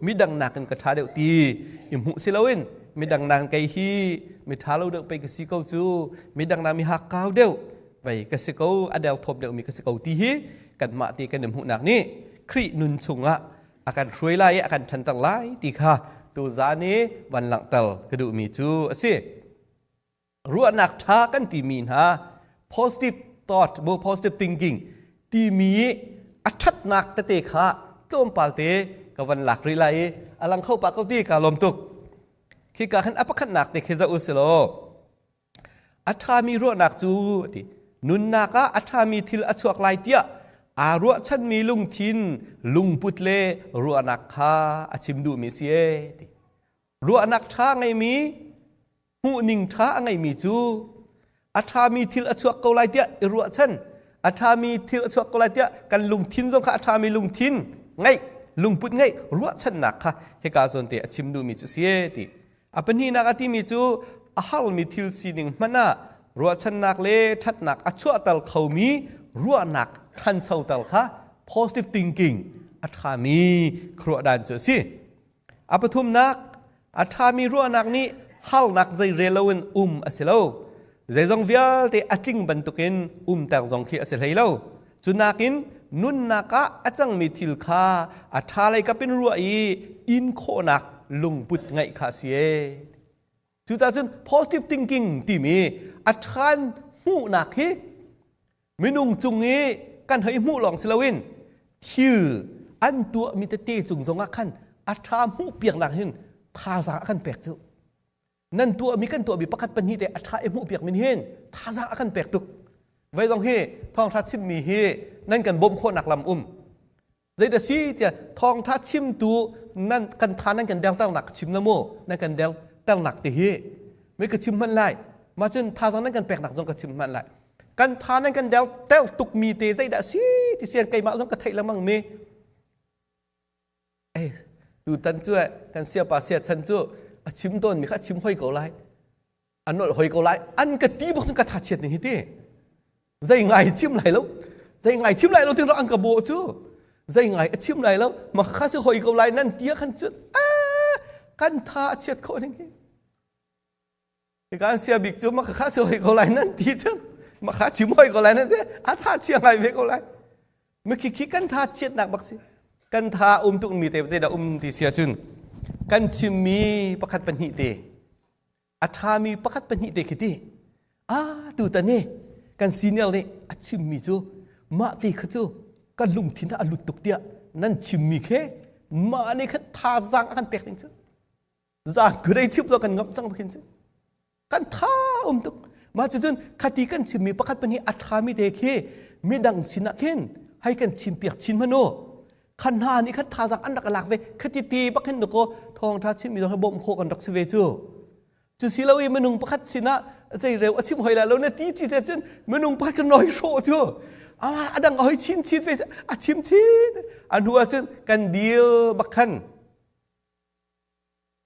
midang nakin ka ṭha deuh ti i hmuh si loin midang nakin kei hi mi ṭha lo deuh pei ka si ko cu, midang nak mi hakkau deuh vei ka si ko, a derthawm deuhmi ka si ko ti hi kanmah ti kan i hmuhnak nih Khrih nun chungah a kan hruai lai i a kan ṭhanter lai ti kha tuzaan i van langhter ka duhmi cu a si. Ruahnak ṭha kan timi hna, positive thought bu, positive thinking timi a ṭhatnak tete kha tlawmpal te ka van lak rih lai i a lang kho pah ko ti ka lawm tuk. Khika khan a pakhatnak te khi zoh u si law, a ṭhami ruahnak cu ti nunnak ah a ṭhami thil a chuak lai tiah aa ruahchanmi lungthin lungput le ruahnak kha a chim duhmi si e ti. Ruahnak ṭha ngeimi, hmuhning ṭha a ngeimi cu a ṭhami thil a chuak ko lai tiah i ruahchan, a ṭhami thil a chuak ko lai tiah kan lungthin zong kha a ṭhami lungthin ngeih, lungput ngeih, ruahchannak kha hika zawn te a chim duhmi cu si e ti. A pahnihnak a timi cu a harmi thil sining hmanh ah ruahchannak le ṭhatnak a chuahter khomi ruahnak ṭhanchoter kha positive thinking, a ṭhami khuaruahdan cu a si. A pathumnak, a ṭhami ruahnak nih harnak zei rel loin um a si lo. Zeizong vialte a tling bantukin umter zong khi a si hlei lo. Cu nakin Nunnak ah a cangmi thil kha a ṭha lei kap in ruah i in khawhnak lungput ngeih kha a si ee. Cucaah cun positive thinking timi a ṭhan hmuhnak hi minung cung i kan hei hmuh lawng si loin thil an tuahmi tete cung zongah khan a ṭha hmuh piaknak hin thazaang a kan pek cu. Nan tuahmi kan tuahmi pakhat pahnih te a ṭha i hmuh piak min hin thazaang a kan pek tuk. Voi zong hi thawngṭha chimmi hi nan kan bawmh khawhnak lam um. Zeidah si tiah thawngṭha chimtu nan kan tha nan kan delternak chim na mu nan kan delternak ti hi mei ka chim hmanh lai. Mah cun thazaang nan kan peknak zong ka chim hmanh lai. Kan tha nan kan del tel tukmi te zeidah si ti sian keimah zong ka theih lengmang mi. Ei, tutan cu kan siapa sia chan cu a chim tawn mi kha a chim hoi ko lai. A nolh hoi ko lai. An ka ti bak ka tha chiat ning hi ti. Zei ngai chim lai lo. Zei ngai chim lai lo tin an ka bo cu. Zei ngai a chim lai lo. Ma kha si hoi ko lai nan tia khan cun kan tha a chiat khawh ning hi. Kan sia bik cu ma kha si hoi ko lai nan ti cun ma kha chim hoi ko lai nan ti a tha chia ngai ve ko lai. Mi khi khi kan tha chiatnak bak si. Kan tha um tuk mi te zeidah um ti sia cun kan chimmi pakhat pahnih te a ṭhami pakhat pahnih te khi ti ah tu tan hi kan senior nih a chimmi cu mah ti kha cu kan lungthin ah a lut tuk tiah nan chimmi khi mah nih khan thazaang a kan pek ding cu zang kurei chip lo kan ngamh cang khin cu kan tha um tuk mah cucun khati kan chimmi pakhat pahnih a ṭhami te khi midang sinah khin hei kan chimpiak chin hmanh u khan hna nih khan thazaang an rak lak ve khati ti bak hin ko thawngṭha chimmi zong hi bawmh khawh kan rak si ve cu cu si lo i minung pakhat sinah zei reu a chim hoi lai lo na ti ci te cun minung pakhat kan noi hrawh cu a dang a hoi chin chin ve a chim chin a hnu ah cun kan dil bak khan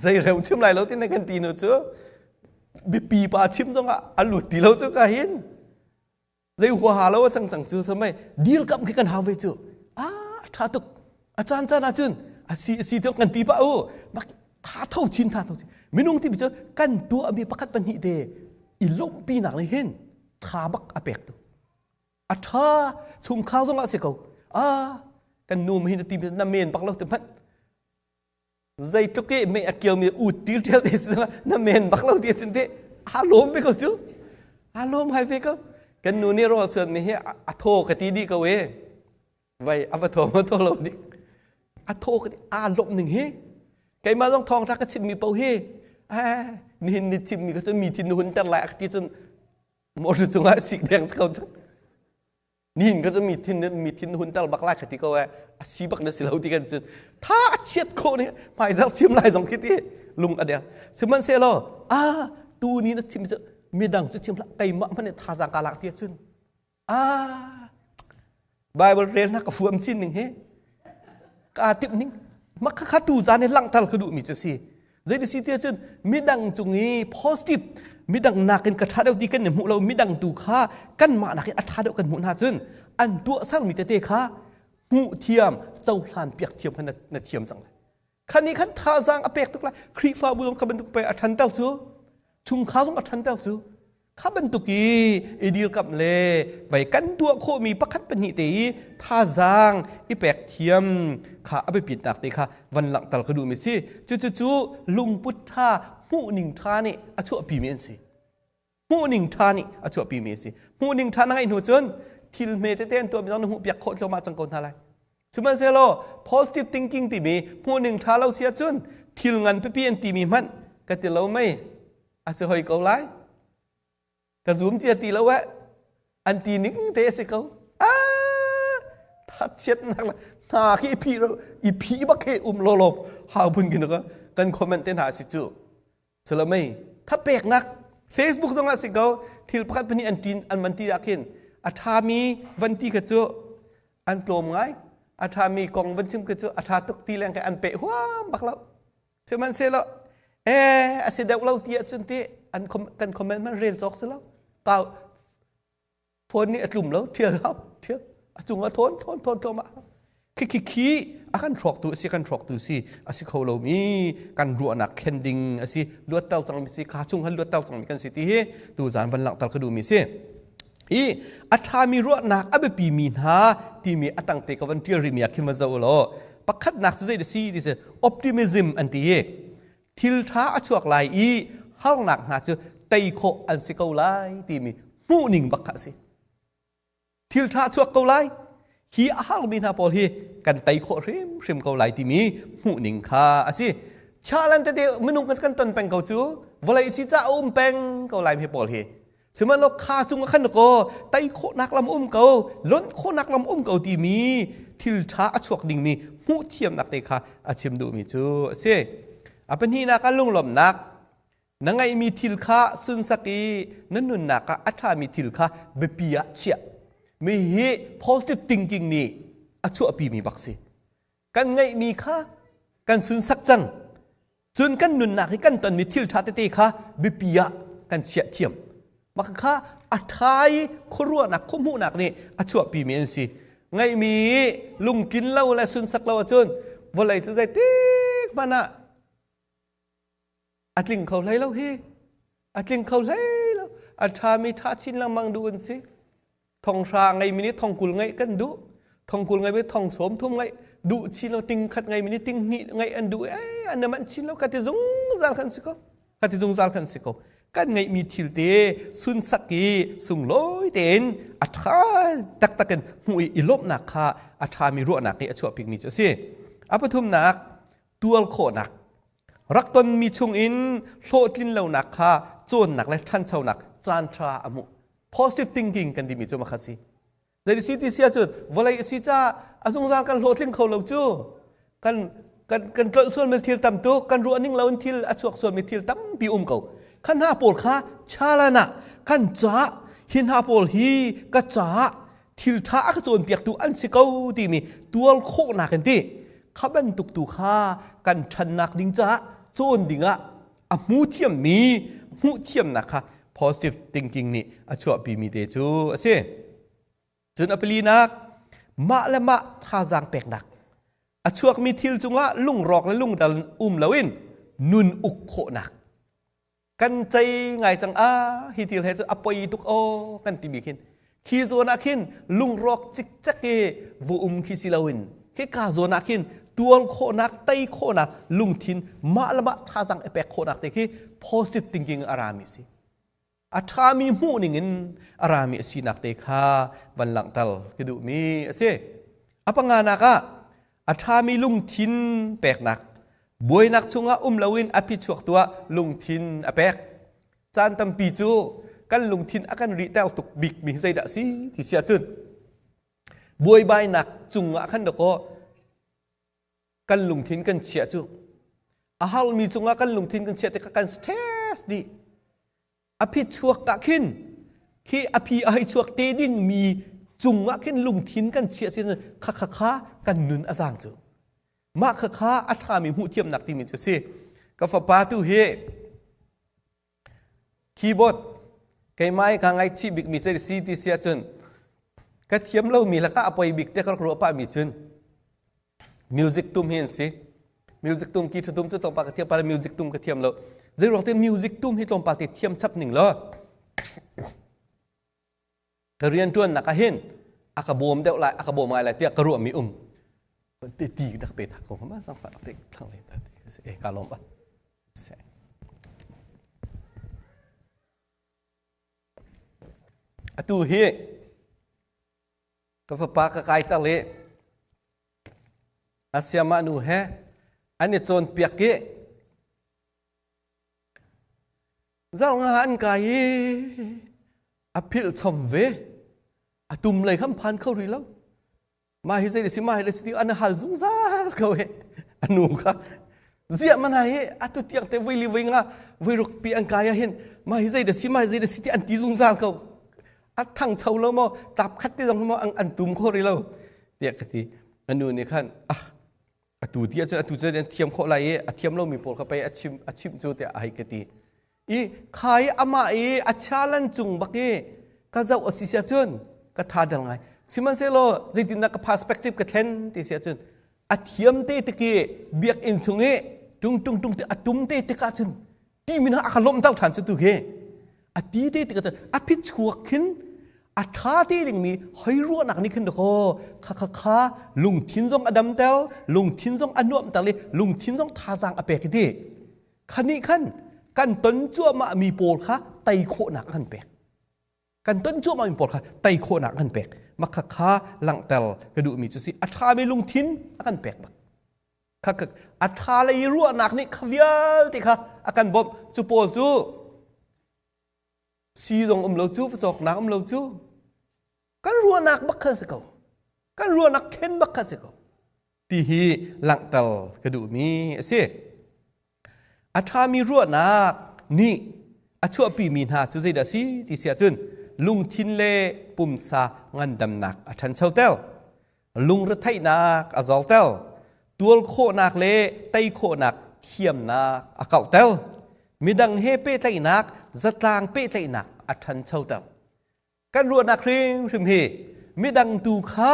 Zei reu chim lai lo ti na kan ti nu cu biapi pa chim zongah a lut ti lo cu ka hin zei huaha lo a cang cang cu thamai dil kam khi kan hau ve cu a tha tuk a caan caan ah cun a si a si tiang kan ti pa u bak tha tho chin tha tho chin minung ti cu kan tuah mi pakhat pahnih te i lawmhpi nak nih hin tha bak a pek tu a ṭha chungkhar zong ah si ko a kan nu hin ti na men bak lo ti hmanh Zeitluk i mei a kiomi u til ṭial te si na men bak lo ti cun te aa lawm ve ko cu. Aa lawm hai ve ko. Kan nu nih rawl chuan mi hi a thaw ka ti dih ko e. Vai a va thaw ma thaw lo dik. A thaw ka ti aa lawmh ning hi. Keimah zong thawng ṭha ka chimmi paoh hi nihin ni chimmi ka cu mi thin hun ter lai a ka ti cun motor cungah sik deng ko cang. Nihin ka cu mi thin mi thin hun tal bak lai ka ti ko e a si bak na si lo ti kan cun tha a chiat khawh ni hmaizarh chim lai zong khi ti lung a deng sihmanhsehlaw a tu ni na chim cu midang cu chim hlah keimah hmanh nih thazaang ka lak ti cun a Bible rel na ka fuam chin ning hi ka timh ning mak kha tu zan hi langhter ka duh mi cu si Zei si ti cun midang cung i positive midang nakin ka ṭha deuh ti kan i hmuh lo midang tu kha kanmah nakin a ṭha deuh kan hmuh hna cun an tuahsermi tete kha hmuh thiam cohlan piak thiam kha na thiam cang lai. Khan nih khan thazaang a pek tuk lai. Khrihfabu zong kha bantuk pe a ṭhanter cu chungkhar zong a ṭhanter cu Kha bantuk i i dirkamh le vei kan tuah khawhmi pakhat pahnih te i thazaang i pek thiam kha a biapitnak te kha van langhter ka duhmi si. Cucu lungput ṭha, hmuhning ṭha nih a chuahpimi an si. Hmuhning ṭha nih a chuahpimi a si. Hmuhning ṭha na ngeih hnu cun thil hme tete an tuahmi zong na hmuhpiak khawh thluahmah cang ko hna lai. Sihmanhsehlaw positive thinking timi hmuhning ṭha lo si ahcun thil ngan pipi an timi hmanh ka ti lo mei. A si hoi ko lai. Ka zum cia ti lo eh. An ti ning te a si ko. Ah, thatchiatnak la hna khi i phih i phih bak khi um lo lo hau phun kin ka kan comment te hna si cu. Salamei thapeknak Facebook zong ah si ko thil pakhat pahnih an tin an van ti ah khin a ṭhami van ti kha cu an tlawm ngai a ṭhami kong van chim kha cu a ṭha tuk ti leng kha an peh huam bak lo Sihmanhsehlaw ee a si deuh lo ti ahcun ti an kan comment man rel cawk si lo. Kau phone nih a tlum lo thial hau thial a cung a thawn thawn thawn tlawm ah khi khi khi a kan hrawktu a si kan hrawktu si a si kho lomi kan ruahnak thlen ding a si luatter cangmi si kha chung han luatter cangmi kan si ti hi tu zan van langhter ka duhmi si i a ṭhami ruahnak a biapimi hna ti timi atang te ka van tial rimi ah khin va zoh law pakhatnak cu zei si ti si optimism an ti i thil ṭha a chuak lai i harnak hna cu tei khawh an si ko lai timi hmuhning bak kha a si. Thil ṭha chuak ko lai hi a harmi hna pawl hi kan tei khawh hrimhrim ko lai timi hmuhning kha a si. Chalan tete minung kan ton peng ko cu vawlei si ca a um peng ko lai mi pawl hi. Sihmanhsehlaw kha cung ah khan ko tei khawhnak lam um ko, lonh khawhnak lam um ko timi thil ṭha a chuak dingmi hmuh thiamnak te kha a chim duhmi cu a si. A pahnihnak ah lunglawmhnak na ngeihmi thil kha sunsak i na nunnak ah a ṭhami thil kha biapi ah chiah. Mi hi positive thinking nih a chuahpimi bak si. Kan ngeihmi kha kan sunsak cang. Cun kan nunnak hi kan tonmi thil ṭha tete kha biapi ah kan chiah thiam. Mah kha a ṭha i khuaruahnak khuahmuhnak nih a chuahpimi an si. Ngeihmi lungtlin lo le sunsak lo ahcun vawlei cu zeitik hmanh ah a tling kho hlei lo hi a tling kho hlei lo a ṭhami ṭha chin lengmang duh an si thong hra ngeimi nih thong 20 ngeih kan duh thong 20 ngeimi thong 30 ngeih duh chin lo ting khat ngeimi nih ting hnih ngeih an duh eh an man chin lo ka ti zungzal kan si ko ka ti zungzal kan si ko kan ngeihmi thil te sunsak i sunglawi tein a ṭha taktak in hmuh i i lawmhnak kha a ṭhami ruahnak i a chuahpikmi cu a si a pathumnak tual khawhnak rak tonmi chungin hlawhtlin lonak kha cawnnak le ṭhanchonak caanṭha a hmuh positive thinking kan timi cu makha si zei si ti si ahcun vawlei a si caah a zungzal kan hlawhtling kho lo cu kan kan kan tlolh sualmi thil tam tuk kan ruah ning lo in thil a chuak sualmi thil tampi um ko kha hna pawl kha chalan ah kan caah hi hna pawl hi ka caah thil ṭha a ka cawnpiaktu an si ko timi tual khawhnak in ti kha bantuk tu kha kan ṭhannak ding caah cawn dingah a hmu thiammi hmuh thiamnak kha positive thinking nih a chuahpimi te cu a si. Cun a palinak mah le mah thazaang peknak a chuakmi thil cungah lungrawk le lungdal um loin nun uk khawhnak kan cei ngai cang a hi thil he cu a poi tuk aw kan timi khin khi zawn ah khin lungrawk cikcek i vu um khi si loin khi ka zawn ah khin tual khawhnak tei khawhnak lungthin mah le mah thazaang i pek khawhnak te khi positive thinking a rami si a ṭhami hmuh ning in a rami a sinak te kha van langhter ka duhmi a si a panganak ah a ṭhami lungthin peknak buainak chungah um loin a phichuak tuah lungthin a pek caan tampi cu kan lungthin a kan rihter tuk bikmi zeidah si ti si ahcun buaibainak cungah khan dakaw kan lungthin kan chiah cu a harmi cungah kan lungthin kan chiah tikah kan stress dih a phi chuak ah khin khi a phi a hei chuak te ding mi cungah khin lungthin kan chiah sin kha kha kha kan nun a zaang cu mah kha kha a ṭhami hmuh thiamnak timi cu si ka fapa tu hi keyboard keimah i ka ngaihchih bikmi cu si ti si ahcun ka thiam lomi lakah a poi bik te ka rak ruah pahmi cun music tum hi an si music tum ki tum cu tlawmpal ka thiam pah music tum ka thiam lo zei ruang te music tum hi tlawmpal te thiam chap ning law ka rianṭuannak ah hin a ka bawm deuh lai a ka bawm ngai lai tiah ka ruahmi um ti ti dak pe thak ko ma sang fa dak te thlang le ta e ka lom ba atu hi ka fapa ka kai tar le asiama nu he an i cawnpiak i Zarh nga an kai i a philh chom ve. A tum lei khan phan kho rih lo. Mah hi zei si mah hi si ti an hal zungzal ko he. A nu kha ziah mana hi atu tiang te voi li voi nga voi ruk pi an kai ah hin mah hi zei da si mah hi zei da si ti an ti zungzal ko. A thang cho lo maw tap khat te zong maw an tum kho rih lo. Tiah ka ti. A nu nih khan ah atu ti ahcun atu cu an thiam khawh lai i a thiam lomi pawl kha pei a chim a chimh cu tiah a hei ka ti i kha i amah i a challenge cung bak i ka zoh a si si ahcun ka tha dal ngai sihmanhsehlaw zeitindah ka perspective ka thlen ti si ahcun a thiam te tik i biakinn chung i tung tung tung ti a tum te tikah cun ti min a ka lawmh ter ṭhan cu tu khi a ti te tikah cun a phichuak khin. A ṭha ti dingmi hoi ruahnak nih khin dakaw kha kha kha lungthin zong a damter, lungthin zong a nuamhter i lungthin zong thazaang a pek ti. Kha nih khan kan ton cuahmah mi pawl kha tei khawhnak a kan pek. Kan ton cuahmah mi pawl kha tei khawhnak a kan pek. Mah kha kha langhter ka duhmi cu si a ṭhami lungthin a kan pek bak. Kha a ṭha lei ruahnak nih kha vialte kha a kan bawmh. Cu pawl cu si zong um lo cu, cawknak um lo cu, kan ruahnak bak kha si ko. Kan ruahnak thlen bak kha si ko. Ti hi langhter ka duhmi a si. A ṭhami ruahnak nih a chuahpimi hna cu zeidah a si ti si ahcun lungthin le pumsa ngandamnak a ṭhanchoter, lungretheihnak a zorter, tual khawhnak le tei khawhnak thiamnak a kauhter, midang he pehtlaihnak, zatlang pehtlaihnak a ṭhanchoter. Kan ruahnak hrimhrim hi midang tu kha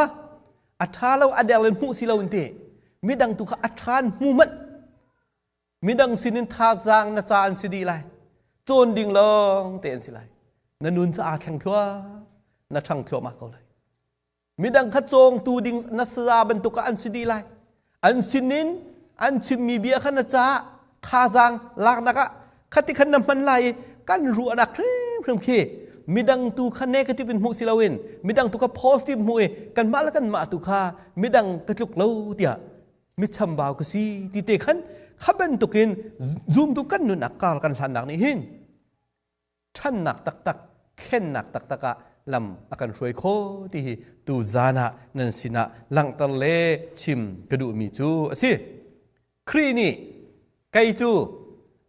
a ṭha lo a der len hmuh si lo in ti midang tu kha a ṭhan hmu manh midang sinin thazaang na ca an si dih lai cawn ding lawng te an si lai na nun cu aa thleng thluah na ṭhang thluahmah ko lai midang kha cawngtu ding na saza bantuk ah an si dih lai an sinin an chimmi bia kha na ca thazaang laknak ah khati khan na hman lai i kan ruahnak hrimhrim khi midang tu kha negative in hmuh si loin midang tu kha positive hmuh i kanmah le kanmah tu kha midang ka tluk lo tiah mi chambau ka si ti te khan kha bantukin zumtu kan nunnak kar kan hlannak nih hin ṭhannak taktak thlennak taktak ah lam a kan hruai kho ti hi tu zan ah nan sinah langhter le chim ka duhmi cu a si. Khrih nih kei cu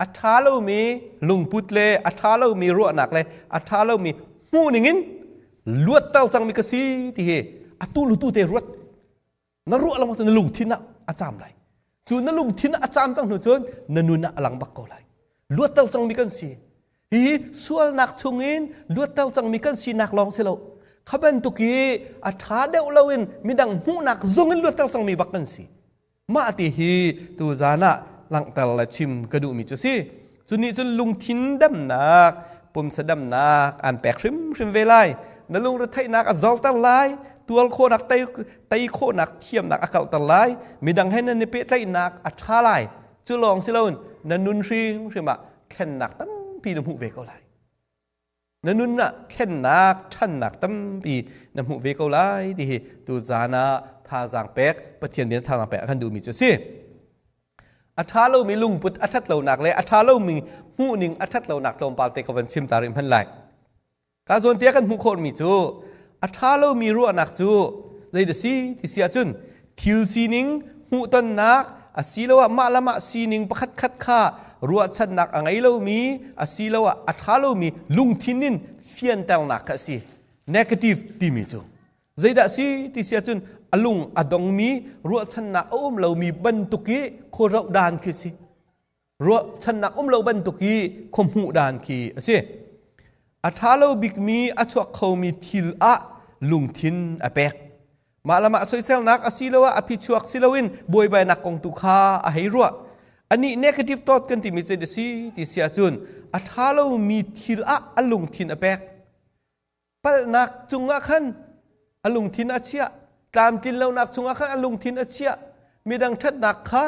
a ṭha lomi lungput le a ṭha lomi ruahnak le a ṭha lomi hmuhning in luatter cangmi ka si ti hi atu lu tu te ruat na ruah lengmang cu na lungthin ah a caam lai cu na lungthin ah a caam cang hnu cun na nun ah a lang bak ko lai luatter cangmi kan si hihi sualnak chungin luatter cangmi kan sinak lawng si lo kha bantuk i a ṭha deuh loin midang hmuhnak zong in luatter cangmi bak kan si mah ti hi tu zan ah langhter le chim ka duhmi cu si cu nih cun lungthin damnak pumsa damnak an pek hrimhrim ve lai na lungretheihnak a zorter lai tual khawhnak tei tei khawhnak thiamnak a kalter lai midang he nan i pehtlaihnak a ṭha lai cu lawng si loin na nun hrimhrim ah thlennak tampi na hmuh ve ko lai na nun ah thlennak ṭhannak tampi na hmuh ve ko lai ti hi tu zan ah thazaang pek Pathian bia thazaang pek a kan duhmi cu a si a ṭha lomi lungput a ṭhat lonak le a ṭha lomi hmuhning a ṭhat lonak tlawmpal te ka van chim ta rih hmanh lai ka zawn tiah kan hmuh khawhmi cu a ṭha lomi ruahnak cu zei dah si ti si ahcun thil sining hmuhtonnak asiloah mah le mah sining pakhatkhat kha ruahchannak a ngei lomi asiloah a ṭha lomi lungthin in fianternak kha a si negative timi cu zeidah si ti si ahcun a lung a dongmi ruahchannak a um lomi bantuk i khuaroh dan khi si ruahchannak um lo bantuk i khuahmuh dan khi a si a ṭha lo bikmi a chuak khomi thil ah lungthin a pek mah lam ah soiselnak asiloah a phichuak si loin buaibainak kong tu kha a hei ruah anih negative thought kan timi cu a si ti si ahcun a ṭha lomi thil ah a lungthin a pek palhnak cungah khan a lungthin a chiah tlamtlin lonak chungah khan a lungthin a chiah midang ṭhatnak kha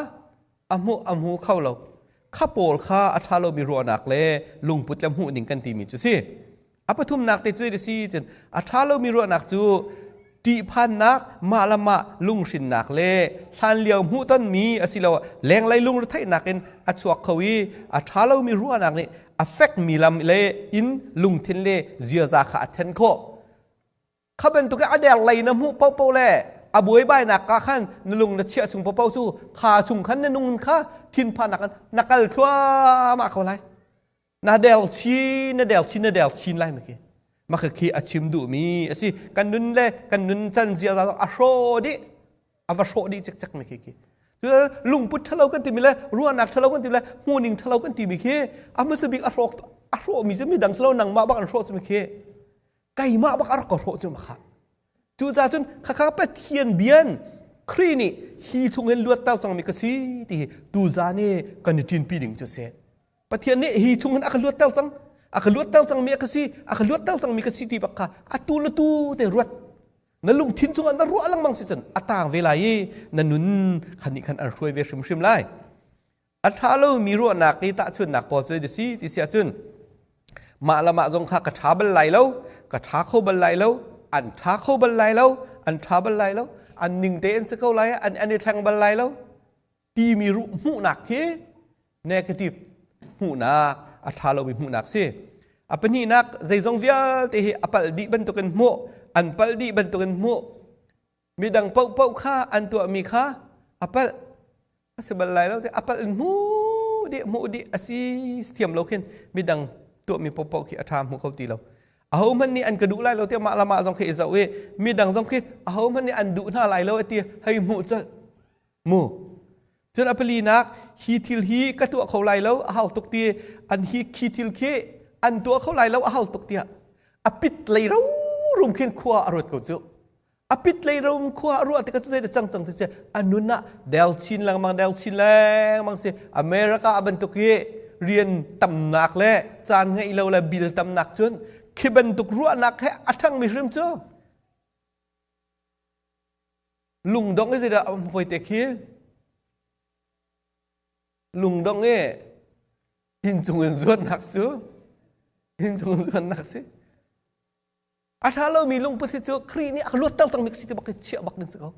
a hmuh a hmu kho lo kha pawl kha a ṭha lomi ruahnak le lungput le hmuhning kan timi cu si a pathumnak te cu a si cun a ṭha lomi ruahnak cu ṭihphannak mah le mah lunghrinnak le hlanlio hmuhtonmi asiloah lenglei lungretheihnak in a chuak kho i a ṭha lomi ruahnak nih a fekmi lam le in lungthin le ziaza kha a then khawh kha bantuk a der lei na hmuh paohpaoh le a buaibainak ka khan na lung na chiah chung paohpaoh cu kha chung khan na nung kha thinphannak khan na kal thluahmah ko lai na del chin na del chin na del chin lai maki maka khi a chim duhmi a si kan nun le kan nun can zia a hraw dih a va hrawh dih cikcek mi khi khi cu lungput ṭhalo kan timi le ruahnak ṭhalo kan timi le hmuhning ṭhalo kan timi khi a hmasa bik a hrawk a hrawhmi cu midang si lo nangmah bak an hrawh cu mi khi keimah bak a rak ka hrawh cu ma kha cucaah cun khakha Pathian bian Khrih nih hi chungin luatter cangmi ka si ti hi tuzan i kan i ṭinpi ding cu si Pathian nih hi chungin a ka luatter cang. A ka luatter cangmi a ka si, a ka luatter cangmi ka si ti bak kha atu le tu te ruat. Na lungthin cungah na ruah lengmang si cun a tang ve lai i na nun khan nih khan an hruai ve hrimhrim lai. A ṭha lomi ruahnak i tahchunhnak pawl cu na si ti si ahcun mah le mah zong kha ka ṭha bal lai lo, ka ṭha kho bal lai lo, an ṭha kho bal lai lo, an ṭha bal lai lo, an ning te an si ko lai, an i thleng bal lai lo timi ruh hmuhnak khi negative hmuhnak, a ṭha lomi hmuhnak si. A pahnihnak, zeizong vialte hi a palh dih bantukin hmuh, an palh dih bantukin hmuh. Midang paohpaoh kha an tuahmi kha a palh a si bal lai lo te a palh in hmu dih hmuh dih a si thiam lo khin midang tuahmi paohpaoh khi a ṭha hmu kho ti lo. Aho hmanh nih an ka duh lai lo tiah mah le mah zong khi i zoh i midang zong khi aho hmanh nih an duh hna lai lo ti hei hmuh colh mu. Cun a palinak, hi thil hi ka tuah kho lai lo a hau tuk ti an hi khi thil khi an tuah kho lai lo a hau tuk tiah a pit lei ro rum khin khua a ruat ko cu. A pit lei rum khua a ruah tikah cu zei cang cang ti a nun ah del chin lengmang, del chin lengmang si. America bantuk hi rian tamnak le caan ngeih lo le bil tamnak cun khi bantuk ruahnak he a ṭhangmi hrim cu lungdong i zeidah voi te khi lungdong i inn cung in zuannak cu inn cung in zuannak si. A ṭha lomi lungput hi cu Khrih nih a ka luatter cangmi ka si ti bak hi chiah bak ding si ko.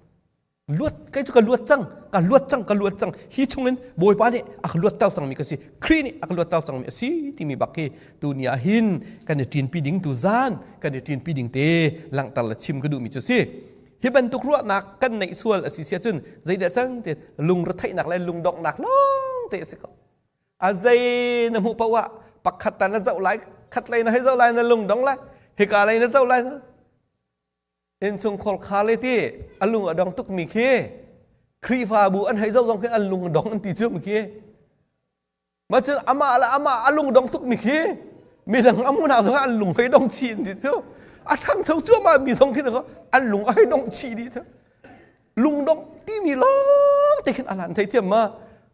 Luat kei cu ka luat cang, ka luat cang, ka luat cang. Hi chungin Bawipa nih a ka luatter cangmi ka si. Khrih nih a ka luatter cangmi a si timi bak hi tuni ah hin kan i ṭinpi ding, tu zan kan i ṭinpi ding te langhter le chim ka duhmi cu si. Hi bantuk ruahnak kan neih sual a si si ahcun zeidah cang ti lungretheihnak le lungdonghnak lawng te a si ko. A zei na hmuh paoh ah pakhat ta na zoh lai, khat lei na hei zoh lai, na lung dong lai, hika lei na zoh lai. Innchungkhar kha le ti a lung a dong tukmi khi Khrihfabu an hei zoh zong khi an lung a dong an ti cu mi khi. Ma cun amah le amah a lung dong tukmi khi midang a hmuhnak zong ah an lung hei dong chih an ti cu. A ṭhangcho cuahmah mi zong khi an lung a hei dong chih dih cu. Lungdongh timi lawng te khin a lan theithiam ma.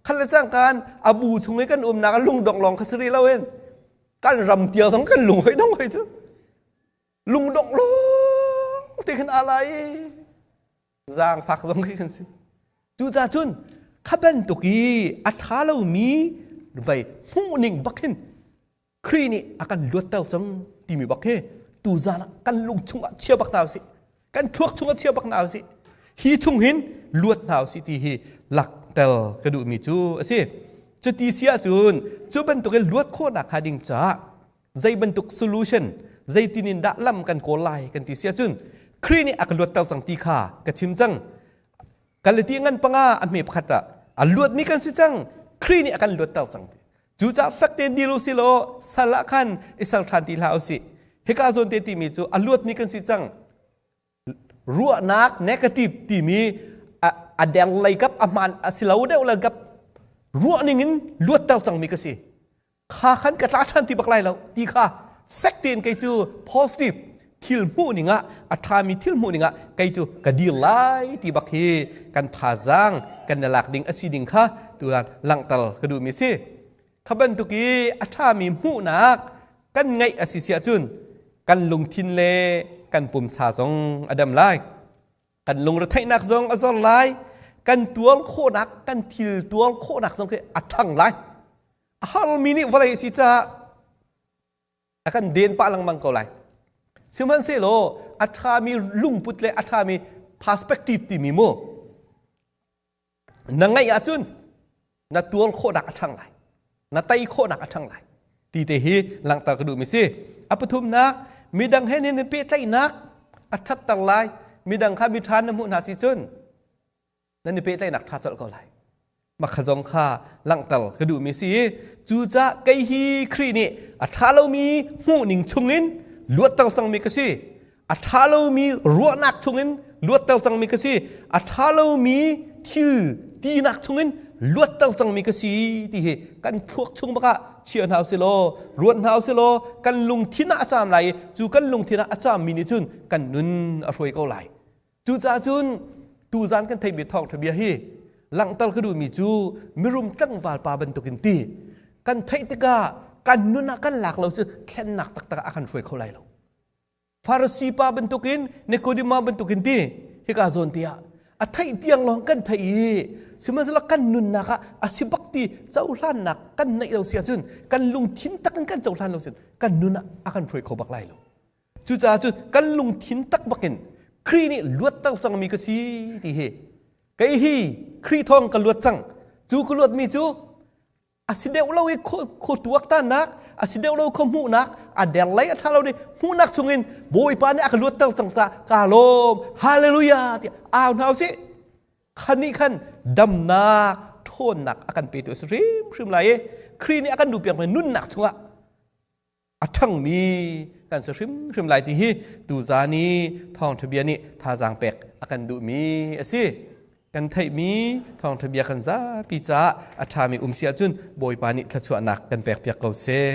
Khat le cangkan a bu chung i kan umnak a lungdongh lawng kha si rih lo in kan ram tiang zong kan lung hoi dong hoi cu. Lungdongh lawng te khin a lai zaangfak zong khi kan si. Cucaah cun kha bantuk i a ṭha lomi vei hmuhning bak hin Khrih nih a kan luatter cang timi bak hi tuzan ah kan lung chungah chia bak hna usih, kan thluak chungah chia bak hna usih, hi chung hin luat hna usih ti hi lakter ka duhmi cu a si. Cuti si ahcun cu bantuk in luat khawhnak hnga ding caah zei bantuk solution, zeitin in dah lam kan kawl lai kan ti si ahcun Khrih nih a kan luatter cang ti kha ka chim cang. Galati ngan panga a hme pakhat ah a luatmi kan si cang, Khrih nih a kan luatter cang ti. Cucaah fek tein dil u si law sal ah khan i ser ṭhan ti hlah u sih. Hika zawn te timi cu a luatmi kan si cang. Ruahnak negative timi a deng lei kap, a hmaan a si lo deuh le kap ruah ning in luatter cangmi ka si. Kha khan ka tla ṭhan ti bak lai lo ti kha fek tein kei cu positive thil hmuh ning ah, a ṭhami thil hmuh ning ah kei cu ka dir lai ti bak hi kan thazaang kan i lak ding a si ding kha tulan langhter ka duhmi a si. Kha bantuk i a ṭhami hmuhnak kan ngeih a si si ahcun kan lungthin le kan pumsa zong a dam lai. Kan lungretheihnak zong a zor lai. Kan tuar khawhnak, kan thil tuar khawhnak zong khi a ṭhang lai. A harmi nih vawlei a si caah a kan den pah lengmang ko lai. Sihmanhsehlaw a ṭhami lungput le a ṭhami perspective timi mu na ngeih ahcun na tuar khawhnak a ṭhang lai, na tei khawhnak a ṭhang lai ti te hi langhter ka duhmi si. A pathumnak, midang he nan pehtlaihnak a ṭhatter lai. Midang kha miṭha na hmuh hna si cun nan i pehtlaihnak ṭha colh ko lai. Makha zong kha langhter ka duhmi si i cucaah kei hi Khrih nih a ṭha lomi hmuhning chungin luatter cangmi ka si. A ṭha lomi ruahnak chungin luatter cangmi ka si. A ṭha lomi thil tinak chungin luatter cangmi ka si ti hi kan thluak chung bak ah chia hna usih law, ruat hna usih law, kan lungthin ah a caam lai i cu kan lungthin ah a caammi nih cun kan nun a hruai ko lai. Cucaah cun tuzan kan theihmi thawngṭha bia hi langhter ka duhmi cu mirum tlangval pa bantukin ti kan theih tikah Kan nun ah kan lak lo cu thlennak taktak a kan hruai kho lai lo. Farasi pa bantukin, Nikodema bantukin ti hika zawn ti ah a theih tiang lawng kan theih i, sihmanhsehlaw kan nunnak ah a si bak ti cohlannak kan neih lo si ahcun, kan lungthin tak in kan cohlan lo cun kan nun ah a kan hruai kho bak lai lo. Cucaah cun kan lungthin tak bakin Khrih nih luatter cangmi ka si ti hi, kei hi Khrih thawng ka luat cang, cu ka luatmi cu a si deuh lo i kho tuak tanak, a si deuh lo kho hmuhnak, a der lei a ṭha lo di hmuhnak chungin Bawipa nih a ka luatter cang caah ka lawm, hallelujah tiah au hna usih. Khan nih khan damnak ṭhawnnak a kan petu a si hrimhrim lai i Khrih nih a kan duhpiak mi nunnak chungah a ṭhangmi kan si hrimhrim lai ti hi tuzaan i thawngṭha bia nih thazaang pek a kan duhmi a si. Kan theihmi thawngṭha bia kan zapi caah a ṭhami um si ahcun Bawipa nih thluachuahnak kan pekpiak ko seh.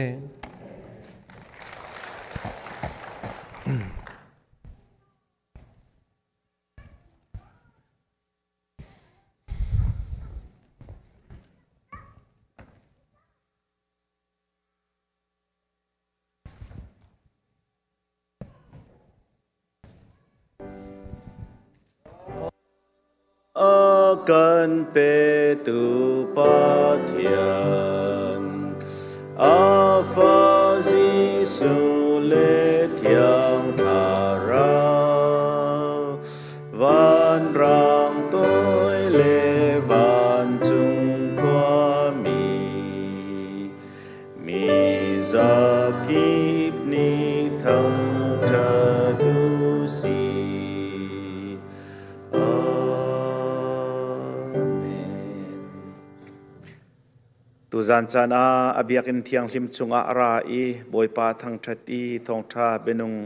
A kan petu Pathian, a fa Jesuh le Thiang Thlarau, vanrang toi le vancung khuami, mi zakip nih thangṭhat u sih. Amen. Tuzan caan ah a biakinn thianghlim chungah a ra i Bawipa thangṭhat i thawngṭha bianung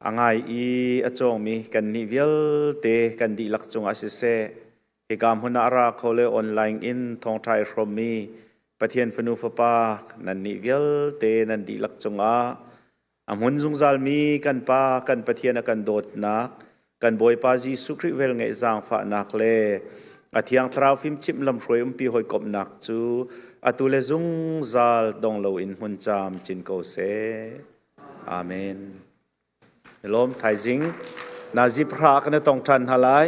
a ngai i a cawngmi kannih vialte kan dihlak cungah siseh, hika hmun ah ra kho le online in thawngṭha i hrawmmi Pathian fanu fapa nannih vialte nan dihlak cungah a hmun zungzalmi kan Pa kan Pathian a kan dawtnak, kan Bawipa Jesuh Khrih velngeih zaangfahnak le a Thiang Thlarau fimchimh lamhruai umpi hawikomhnak cu atu le zungzal dong loin hmun caam cin ko seh. Amen. Lawm thaizing nazi phra kan tong ṭhan hna lai.